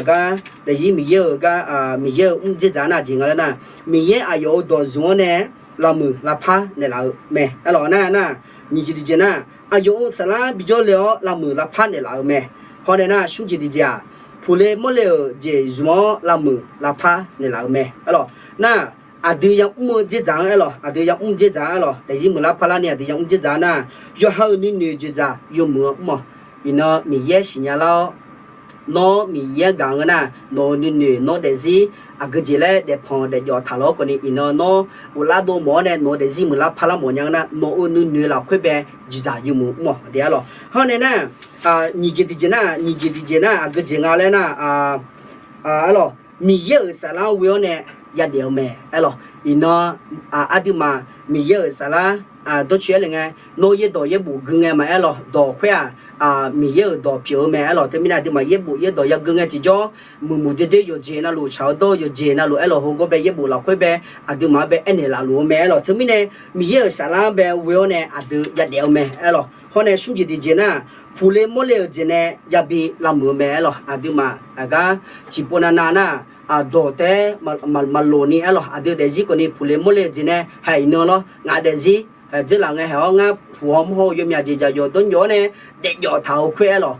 Gar daefzir Miqyaer-euq gar, Miqyaer-euq mr dzerdzaq nar aqjeq nga laer nar, Miqyaer aqyawf-euq dawq zmq-anr nae lavmuiq lavpar naeqlaf-eu mae aerlawq. Nar nar, nyiq jeq tiqjeq nar, aqyawf-euq saflar bijawr le-awr lavmuiq lavpar naeqlaf-eu mae. Hawr nae nar smr jeq tiqjeq-aq, puqle mawrle-euq jeq zmq-awr lavmuiq lavpar naeqlaf-eu mae aerlawq. Nar aqdui yamr-eu dzerdzaq-anr aerlawq, aqdui yamr dzerdzaq-anr aerlawq, daefzir muiqlar parlar ni aqdui yamr dzerdzaq-anr nar, yawqha-euq nuinoeq jeqdzaq yawmuiq-anr mr-awq. Iqnan Miqyaer siqnya lar-awr, nawr Miqyaer gaq ngeur nar, nawq-euq nuinoeq nawr daefzir aqgeujeq laer daefpanq daefjawf taqlawq-awr khawfni iqnan nawr ghoflar dov mawf-awr nae nawq-eu daefzir muiqlar parlar mawf nya ngeur nar, nawq-euq nuinoeq lafkhoer bae jeqdzaq yawmuiq mr-awq de aerlawq. Hawr nae nar, nyiq jeq tiqjeq nar, nyiq jeq tiqjeq nar aqgeujeq nga laer nar, aerlawq, Miqyaer-euq saflar-anr ghoe-awr nae yadaef-eu mae aerlawq. Iqnan aqduimaf Miqyaer-euq saflar dawrcoeni aer le ngae, nawr yaerdawq yaerbof gui ngae maqaer lawq, dawq khoer-aq Miqyaer-euq dawq pyeuf-eu mae aerlawq. Teumirnae aqduimaf yaerbof yaerdawq yagui ngae tiqjawr, muiqmuiq doer doer yawqjeq navluf, tsaq-eu dawr-eu yawqjeq navluf aerlawq, heugar bae yaerbof lafkhoer bae aqduimaf-anr bae aernaeq laf luf-eu mae aerlawq. Teumirnae Miqyaer-euq saflar-anr bae ghoe-awr nae aqdui yadaef-eu mae aerlawq. Hawr nae smr jeq tiqjeq nar, puqle mawrle-euq jeq nae yabi lavmuiq-eu mae aerlawq. Aqduimaf aqgar tiqpov navnav nar, dawq taef-aer maqloq ni aerlawq, aqdui daefzir khawfni puqle mawrle-eu jeq nae haeq iqnan lawr, ngaq daefzir dzeurlaf ngae haeq-awr ngar puq haw mawr haw-eu yawmyaq jeq jaqjawq dawrjawq-awr nae daefjawf taq-eu khoer aerlawq.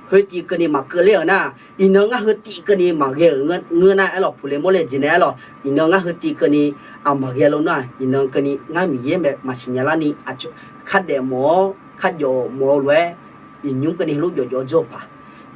Khoer tiv keuvni maqkeuv ler-euq nar, iqnan ngar heu tiv keuvni maqghae-euq ngeur nar aerlawq, puqle mawrle-eu jeq nae aerlawq, iqnan ngar heu tiv keuvni maqghae lof nar, iqnan keuvni ngar Miqyaer mae maqsiq nya larni, khardaef mawf-awr kharjawf mawf-eu lof-aer, iqnymr keuvni heulof jawfjawf-awr jawr-eu paq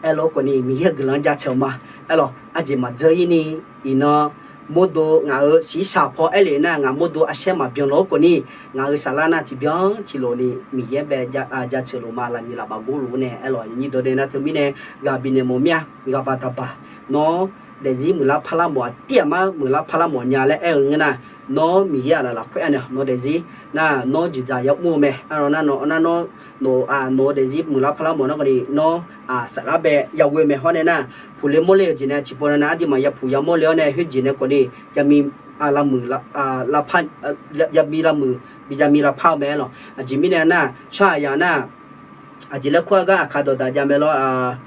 aerlawq khawfni Miqyaer-euq guiqlanq jaceuq ma aerlawq. Aqjeq maqdzeur-ir ni, iqnan mawrdo ngaq-euq siqshaq paw aer le nar, ngaq mawrdo arsaer maqbyan lof-aer khawfni, ngaq-euq saflar nar tiqbyan tiqlof ni Miqyaer bae jaceuq luf ma, lafnyiq lafbaq gor luf nae aerlawq. Nyiq dawq dae nar teumirnae ghaq bifnaeq mawf mir-a, ghaq baq taqbaq, nawr daefzir muiqlar parlar mawf-aq, tir-aq mar muiqlar parlar mawf nya laer aer-eu ngeur nar, nawr Miqyaer-aq laf lafkhoer-a nae nawq daefzir nar nawr juiqdzaq yamr-eu mae. Arlawr nar nawq, nar nawr, nawq-aq nawq-eu daefzir muiqlar parlar mawf nar khawf ni nawr saflar bae yaghoe mae. Hawr nae nar, puqle mawrle-euq jeq nae tiqpov nav nav aqduimaf yapuq yamawr le-awr nae khoerjeq nae khawf ni, yami, lavmuiq, lavpar, yami lavmuiq, yami lavpar-eu mae aer lawq. Aqjeq mirnae nar, tsawrhaqzaq nar, aqjeq laer kur-a gar aqkar dawqdaq jav mae lawr.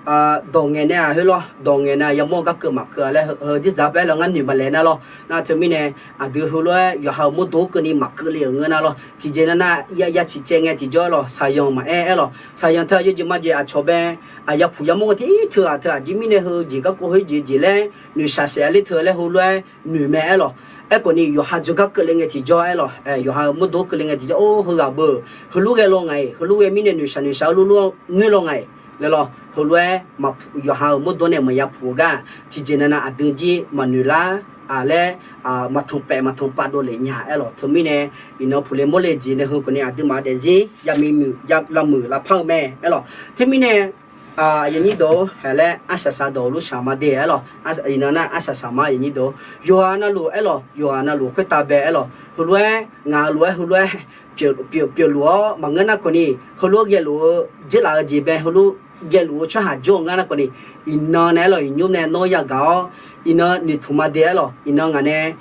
Dawqngaeq nae-aq khoerlawr, dawqngaeq nae yamawr-eu gar keuv maqkeuv-a laer heu, heu jirzaq bae aer lawr ngar noeq maqlaeq nar lawr. Nar teumirnae, aqdui heulof-aer yawqha-euq mawrdo keuvni maqkeuv le-euq ngeur nar lawr. Tiqjeq nav nav ya, ya ciqcaev ngae tiqjawr aer lawq, saqyanq maqaer aer lawq. Saqyanq teu-aq yawjeq majeq aqcawq bae, aqyapuq yamawr-eu tiq teu-aq teu aqjeq mirnae heu jeq garkawv khoerjeq jeq laer noeqshaq saef-a ler teu laer heulof-aer noeq mae aer lawq. Aerkhawf ni yawqha jawrgar keuvle ngae tiqjawr aer lawq. Yawqha-euq mawrdo keuvle ngae tiqjawr or heughaq beu, heulof ghae law ngaq-iq, heulof ghae mirnae noeqshaq noeqshaq heulof lof-aer ngoer law ngaq-iq laer lawr. Heulof-aer maqpuq, yawqha-euq mawrdo nae maqya puq-eu gar, tiqjeq nav nav aqdui jir maqnoeq lar-a laer, maqtanq paef maqtanq pav dovlef nya aer lawq. Teumirnae, iqnan puqle mawrle jeq nae heu khawf ni aqduimaf daefzir yami muiq, lavmuiq lavpar-eu mae aer lawq. Teumirnae, aqyuif aqnyir deuq-or, haeq laer arsaq saq dawq lurshaq ma de aer lawq. Iqnan nar arsaq saq ma aqyuif aqnyir deuq-or, yawqghaq navluf aer lawq, yawqghaq navluf khoertav bae aer lawq. Heulof-aer ngaq-euq lof-aer heulof-aer pyeufluf-awr maqngeur nar khawf ni, heulof-aer ghaeluf-eu dzeurlaf-eu jeq bae heulof ghaeluf-eu tsawrhaq jawr-eu ngar nar khawf ni, iqnan nae aer lawq, iqnymr nae nawr yagaq-awr, iqnan noeqtmq ma de aer lawq. Iqnan ngaq nae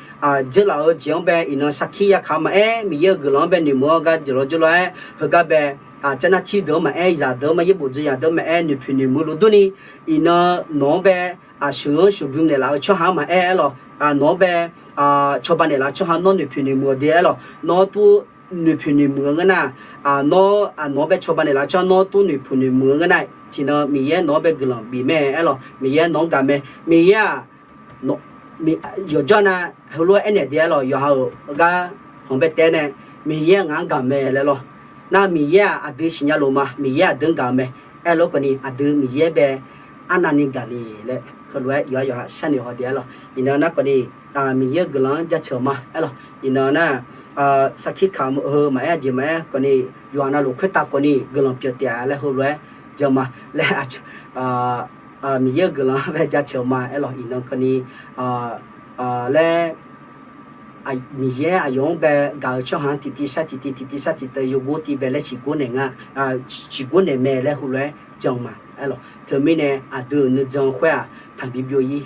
dzeurlaf-eu jeq-anr bae iqnan sarkir yakaq-eu maqaer, Miqyaer-euq guiqlanq-anr bae noeqmuiq-awr gar jeuqlawr jawrlawr-aer heugar bae, carnar tir deuq-anr maqaer, zaqdeuq-anr maqaer, yaerbof dzoerzaq deuq-anr maqaer, noeqpoeq noeqmuiq luf durni, iqnan nawq-anr bae sheuq-anr sheuqdm naeqlaf-eu tsawrhaq-anr maqaer aer lawq. Nawq-anr bae cawba naeqlaf-eu tsawrhaq nawr noeqpoeq noeqmuiq-awq de aer lawq. Nawr tov noeqpoeq noeqmuiq-eu ngeur nar, nawr, nawq-anr bae cawba naeqlaf-eu tsawrhaq nawr tov noeqpoeq noeqmuiq-eu ngeur nar, tiqnan Miqyaer nawq-anr bae guiqlanq bif mae aer lawq. Miqyaer nawq-anr gaq mae. Miqyaer-aq, yawqjawr nav heulof-aer aernaeq de aer lawq. Yawqha-euq gar hawq bae taef-aer nae, Miqyaer ngaq-anr gaq mae laer lawr. Nar Miqyaer-aq aqdui siqnya luf ma, Miqyaer aqdui-anr gaq-eu mae. Aerlof khawf ni aqdui Miqyaer bae arnavni gaq le laer heulof-aer yawqha yawqha sharnoeq haw de aer lawq. Iqnan nar khawf ni, Miqyaer-euq guiqlanq-anr jaceuq ma aer lawq. Iqnan nar, sarkir kamq heu maqaer, aqjeq maqaer khawf ni, yawqha navluf khoertav khawf ni guiqlanq pyeuf taef-a laer heulof-aer jan ma laer, Miqyaer-euq guiqlanq-anr bae jaceuq ma aer lawq. Iqnan khawf ni laer, Miqyaer aqyawf-anr bae gaq-eu tsawrhaq-anr tiqtiv sar tiqtiv, tiqtiv sar tiqtiv, yawgor tiv bae laer ciqgor naeq nga, ciqgor naeq mae laer heulof-aer jan ma aer lawq. Teumirnae aqdui-euq nuijan khoer-aq taqbi byov-ir,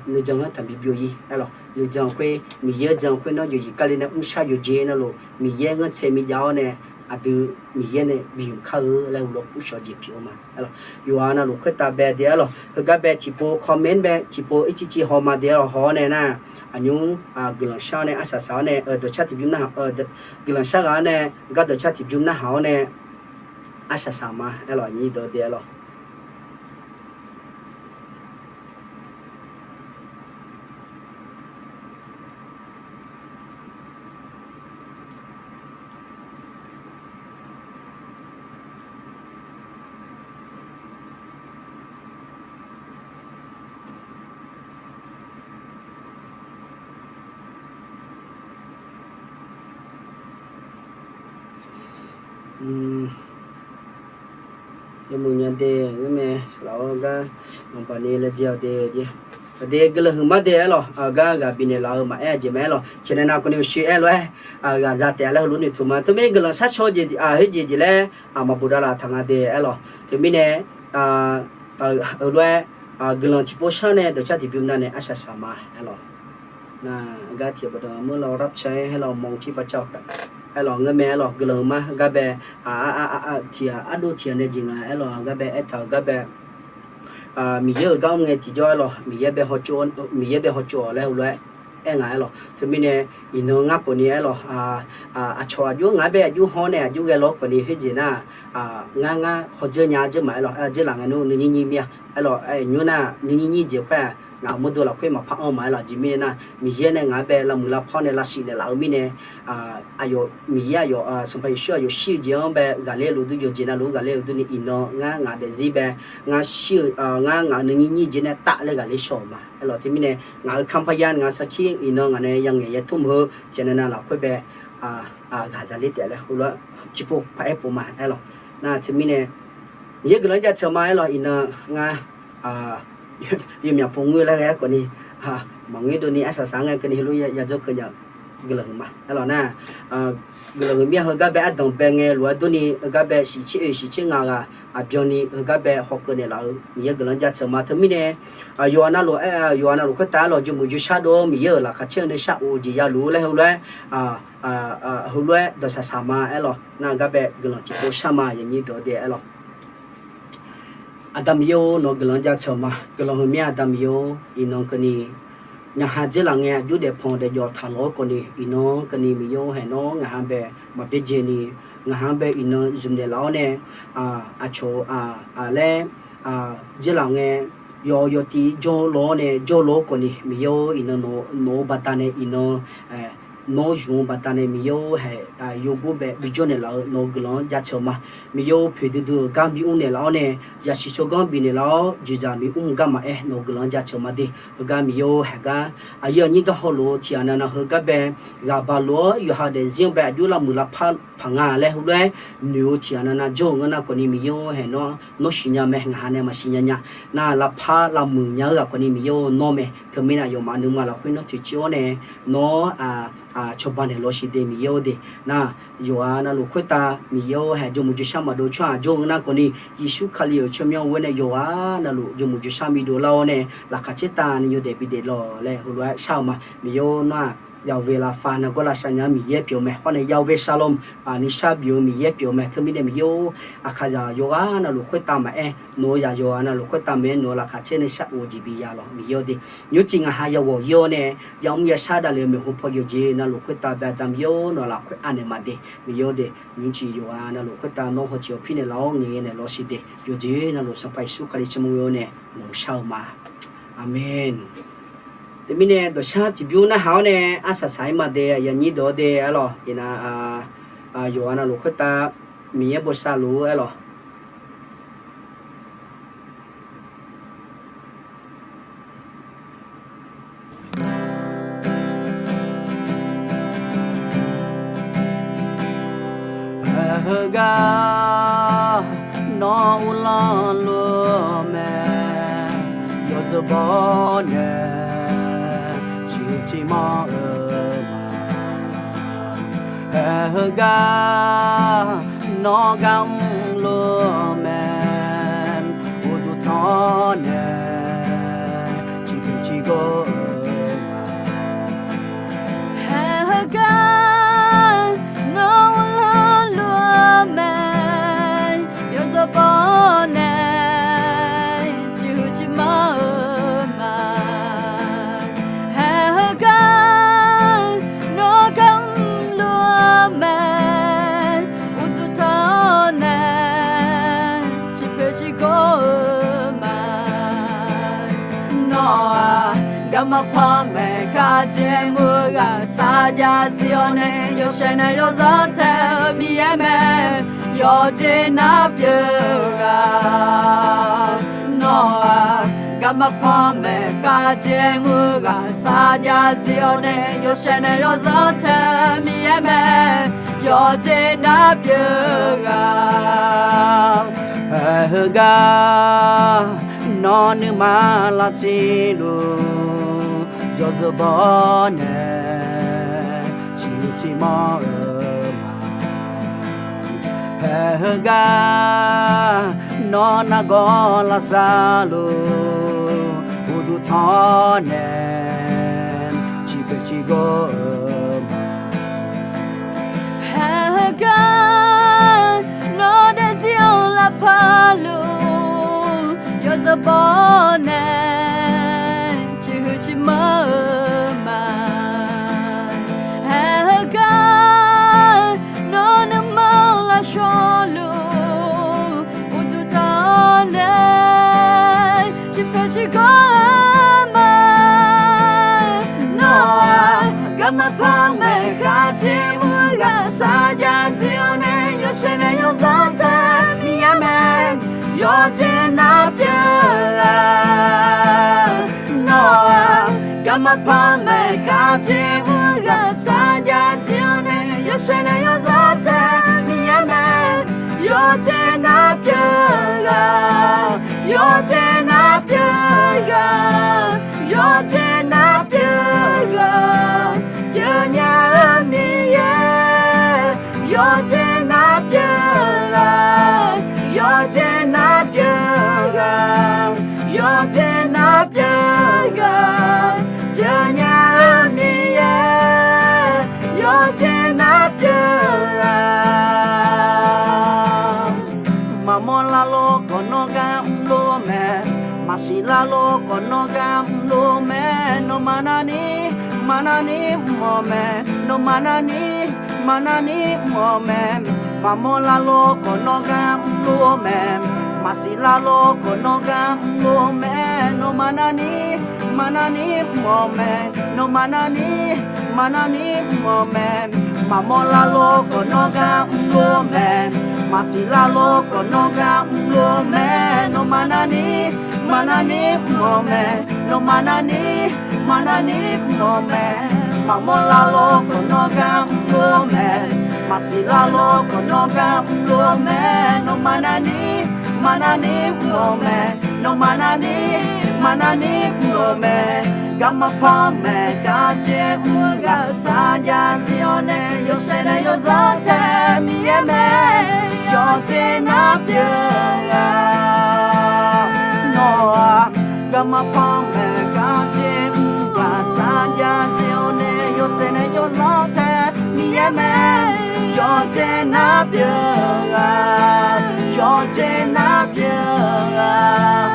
nuijan-anr taqbi byov-ir aer lawq. Nuijan khoer Miqyaer-eu jan khoer nawr yawqjeq kali nae mrshar yawqjeq navluf Miqyaer nganr tsae mijav-awr nae, aqdui Miqyaer nae bimq kar-eu laer heulof-aer kurshawq jeq pyeuf-eu ma aer lawq. Yawqha navluf khoertav bae de aer lawq. Heugar bae tiqpov comment bae tiqpov ircivciv haw ma de aer lawq. Haw-awr nae nar, aqnymr guiqlanq shar-awr nae arsaq saq-awr nae dawqcar tiqbymr narhaq, guiqlanq shar ghaq-awr nae gar dawqcar tiqbymr narhaq-awr nae arsaq saq ma aer lawq. Aqnyir dawq de aer lawq. Yawmuiq nya de ngeur mae, saqlaq-awr gar naqbaq ni laejae-awq de. Aqdui guiqlanq huiqma de aer lawq. Aqgar ghaq bifnaeq laf-eu maqaer, aqjeq maqaer lawq. Tiqnaeq nav khawf ni uqshoe aer lof-aer ghaq za taef-a laer heulof noeqtmq ma. Teumirnae guiqlanq sharcaw jeq, khoerjeq jeq laer maqbof davlaf taq nga de aer lawq. Teumirnae heulof-aer guiqlanq tiqpov shar nae dawqcar tiqbymr nav nae arsaq saq ma aer lawq. Nar gar tiq baqda mr lawr rab cae-aer haer lawq, mawq-eu tir par caw-awq aer lawq. Ngeur mae aer lawq. Guiqlanq huiqma gar bae, tiq ardov tiq ghaq nae jeq nga aer lawq. Gar bae aertaq-euq gar bae, Miqyaer-euq gar mr ngae tiqjawr aer lawq. Miqyaer bae hawtsov-awq laer heulof-aer aer nga aer lawq. Teumirnae iqnan ngar khawf ni aer lawq. Aqcawq aqjox ngaq-anr bae aqjox haw-awr nae aqjox ghae lawr khawf ni khoerjeq nar, ngar ngar hawdzeur nya dzeur ma aer lawq. Dzeur laf ngae nmr nuinyir nyir mir-a aer lawq. Nymr nar nuinyir nyir jeq khoer-aq ngaq-euq mawrdo lafkhoer maqpar anr ma aer lawq. Aqjeq mirnae nar Miqyaer nae ngaq-anr bae lavmuiq lavpar nae lavsiq naeqlaf-eu mirnae, aqyawf Miqyaer aqyawf Sanqpaq Yeqsur aqyawf shir-eu jeq-anr bae ghaqler luf dur, yawqjeq navluf-anr ghaqler luf durni iqnan ngar ngaq daefzir bae, ngar shir-eu, ngar ngaq-euq nuinyir nyir jeq nae taf laer ghaqler shaw-euq ma aer lawq. Teumirnae ngaq-euq คำพยาน ngaq sarkir iqnan ngaq nae yanghaeq yaer tmr heu tiqnaeq nav lafkhoer bae ghaq za ler taef laer heulof-aer tiqpov paq-aer pov ma aer lawq. Nar teumirnae Miqyaer guiqlanq-anr jaceuq ma aer lawq. Iqnan ngar Yawmyaq pov ngoer laer ghae-aer khawfni, maqngoer dovni arsaq saq ngae keuvni heulof-aer yadzawr keuv nya-eu guiqlanq huiqma aerlawq nar, guiqlanq huiqmir-a heugar bae ardanq bae ngae lof-aer durni heugar bae shiqtser oe shiqtser nga ghaq aqbyanni heugar bae hawkeuv naeqlaf-eu Miqyaer guiqlanq jaceuq ma. Teumirnae yawqha navluf aer-a, yawqha navluf khoertav aerlawq jawrmuiq jawrshar dov-awr Miqyaer-euq laqkhaq caer-eu nuisar of-eu jeq yaluf-eu laer heulof-aer, heulof-aer dawqsaq saq ma aerlawq nar, heugar bae guiqlanq tiqpov shar ma yaqnyir dawq-eu de aerlawq. Aqda Miqyaer-or, nawq-eu guiqlanq jaceuq-eu ma. Guiqlanq huiqmir-a Aqda Miqyaer-or, iqnan keuvni ngaqha dzeurlaf ngae aqjox daefpanq daefjawf taqlawq-awr khawfni iqnan keuvni Miqyaer-or, haeq nawr ngaqha bae maqbyaerdzaeni, ngaqha bae iqnan zmq naeqlaf-awr nae, aqcawq-eu laer dzeurlaf ngae yaw yawtiv jawr law-awr nae jawr law-awr khawfni Miqyaer-or, iqnan nawq-eu baqdanae iqnan nawr zmq-eu baqdanae Miqyaer-or, haeq yawgor bae bijawr naeqlaf-eu nawq-eu guiqlanq-anr jaceuq-eu ma. Miqyaer-or, poeqdui dui-euq gar bimr naeqlaf-awr nae yasiq tsawrganr bifnaeq laf-awr joeqdzaq miqmr gar maqaer nawq-eu guiqlanq-anr jaceuq-eu ma de. Heugar Miqyaer-or, haeq gar aqyuif aqnyir gar hawluf-eu tiqghaq navnav heugar bae ghaq baq lof-awr yawqha daefzir-anr bae aqjox lavmuiq lavpar paq nga laer heulof-aer noeq-eu tiqghaq navnav jawr-eu ngeur nar khawfni Miqyaer-or, haeq nawr nawr siqnya mae, ngaqha nae maqsiqnya nya. Nar lavpar lavmuiq nya-eu ghaq khawfni Miqyaer-or, nawr mae. Teumirnae aqyawfmaf nuima lafkhoer nawr toeqciv-awr nae nawr cawba naeq lawq siq de Miqyaer-or de. Nar yawqghaq navluf khoertav Miqyaer-or, haeq jawrmuiq jawrshar maqdov tsawrhaq jawr-eu ngeur nar khawfni Yeqsur Kali-euq tsawrmyanr ghoer nae yawqghaq navluf jawrmuiq jawrshar bi dovlar-awr nae laqkhaq caertavni yawdaef bidaef lawq laer heulof-aer shar-eu ma. Miqyaer-or, nawr-aq ยาเวห์ lafkhoer nargawr lavsav nya-eu Miqyaer pyeuf-eu mae. Hawr nae ยาเวห์ ชาโลม nuisar bif-eu Miqyaer pyeuf-eu mae. Teumirnae Miqyaer-or, aqkaqzaq yawqghaq navluf khoertav maqaer, nawq-eu zaq yawqghaq navluf khoertav maqaer, nawq-eu laqkhaq caer nuisar of-eu jeq bi ya lawq Miqyaer-or de. Nymrcif ngaqha ya ghawq-ir-awr nae yamr yashar davlef-eu maeqhu paw yawqjeq navluf khoertav bae Aqda Miqyaer-or, nawq-eu lafkhoer anaeq ma de Miqyaer-or de. Nymrcif yawqghaq navluf khoertav nawr hawtiq hawpir naeqlaf-awr ngaeq naeq lawq siq de. Yawqjeq navluf Sanqpaq Yeqsur Kali tsawrmyanr ghoer-awr nae nawq-eu shar-eu ma. Aqmeq. Teumirnae dawqshar tiqbymr narhaq-awr nae arsaq saq-ir ma de, aqyuif aqnyir deuq-awr de aerlawq. Iqnan yawqghaq navluf khoertav Miqyaer bosav luf-eu aerlawq. Haeq heugar nawr uvlanr luf-eu mae, yawzeu baw nae ciqhuiq ciqmanr-eu ma. Haeq heugar nawr gar mrluf-eu mae, uqduq tanq nae ciqhuiq ciqgor-eu ma. Haeq heugar nawr uvlanr luf-eu mae, yawzeu baw nae ciqhuiq ciqmanr-eu ma. Haeq heugar nawr gar mrluf-eu mae, uqduq tanq nae ciqpoeq ciqgor-eu ma. Nawr-aq garma panmaeq kharjae mr-eu ghaqsar jav zir-awr nae yawshaef nae yawzanr tae-eu Miqyaer mae, yawqjeq nar pyeuf-eu ghaq. Nawr-aq garma panmaeq kharjae mr-eu ghaqsar jav zir-awr nae yawshaef nae yawzanr tae-eu Miqyaer mae, yawqjeq nar pyeuf-eu ghaq. Haeq heugar nawr nuima lavciv luf, yawzeu baw nae ciqhuiq ciqmanr-eu ma. Haeq heugar nawr nargawr lavsav luf, uqduq tanq nae ciqpoeq ciqgor-eu ma. Haeq heugar nawr daefzir-anr lavpar luf, yawzeu baw nae ciqhuiq ciqmanr-eu ma. Haeq heugar nawr nuima lavshawr luf, uqduq tanq nae ciqpoeq ciqgor-eu ma. Nawr-aq garma panmaeq kharjae mr-eu ghaqsar jav zir-awr nae yawshaef nae yawzanr tae-eu Miqyaer mae, yawqjeq nar pyeuf-eu ghaq. Nawr-aq garma panmaeq kharjae mr-eu ghaqsar jav zir-awr nae yawshaef nae yawzanr tae-eu Miqyaer mae, yawqjeq nar pyeuf-eu ghaq. Yawqjeq nar pyeuf-eu ghaq. Yawqjeq nar pyeuf-eu ghaq, yawqjeq nar pyeuf-eu ghaq, yawqjeq nar pyeuf-eu ghaq, pyeufnya-eu Miqyaer, yawqjeq nar pyeuf-eu ghaq. Maqmawr larlor khawf nawr gar mrluf-eu mae, maqsiq larlor khawf nawr gar mrluf-eu mae, nawmaf narni, maqnarni mr-awq mae, nawmaf narni, maqnarni mr-awq mae. Maqmawr larlor khawf nawr gar mrluf-eu mae, maqsiq larlor khawf nawr gar mrluf-eu mae, nawmaf narni, maqnarni mr-awq mae, nawmaf narni, maqnarni mr-awq mae. Maqmawr larlor khawf nawr gar mrluf-eu mae, maqsiq larlor khawf nawr gar mrluf-eu mae, nawmaf narni, maqnarni mr-awq mae, nawmaf narni, maqnarni mr-awq mae. Maqmawr larlor khawf nawr gar mrluf-eu mae, maqsiq larlor khawf nawr gar mrluf-eu mae, nawmaf narni, maqnarni mr-awq mae, nawmaf narni, maqnarni mr-awq mae. Garma panmaeq gar caev mr ghaq sarjax zif-awr nae yawshaef nae yawzanr tae Miqyaer mae, yawqjeq nar pyeuf-eu ghaq. Nawr-aq, garma panmaeq gar caev mr ghaq sarjax zif-awr nae yawshaef nae yawzanr tae Miqyaer mae, yawqjeq nar pyeuf-eu ghaq, yawqjeq nar pyeuf-eu ghaq,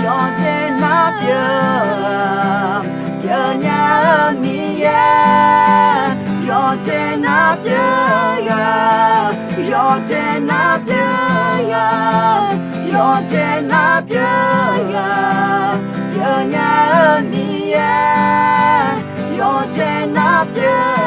yawqjeq nar pyeuf-eu ghaq, pyeufnya-eu Miqyaer, yawqjeq nar pyeuf-eu ghaq, yawqjeq nar pyeuf-eu ghaq, yawqjeq nar pyeuf-eu ghaq, pyeufnya-eu Miqyaer, yawqjeq nar pyeuf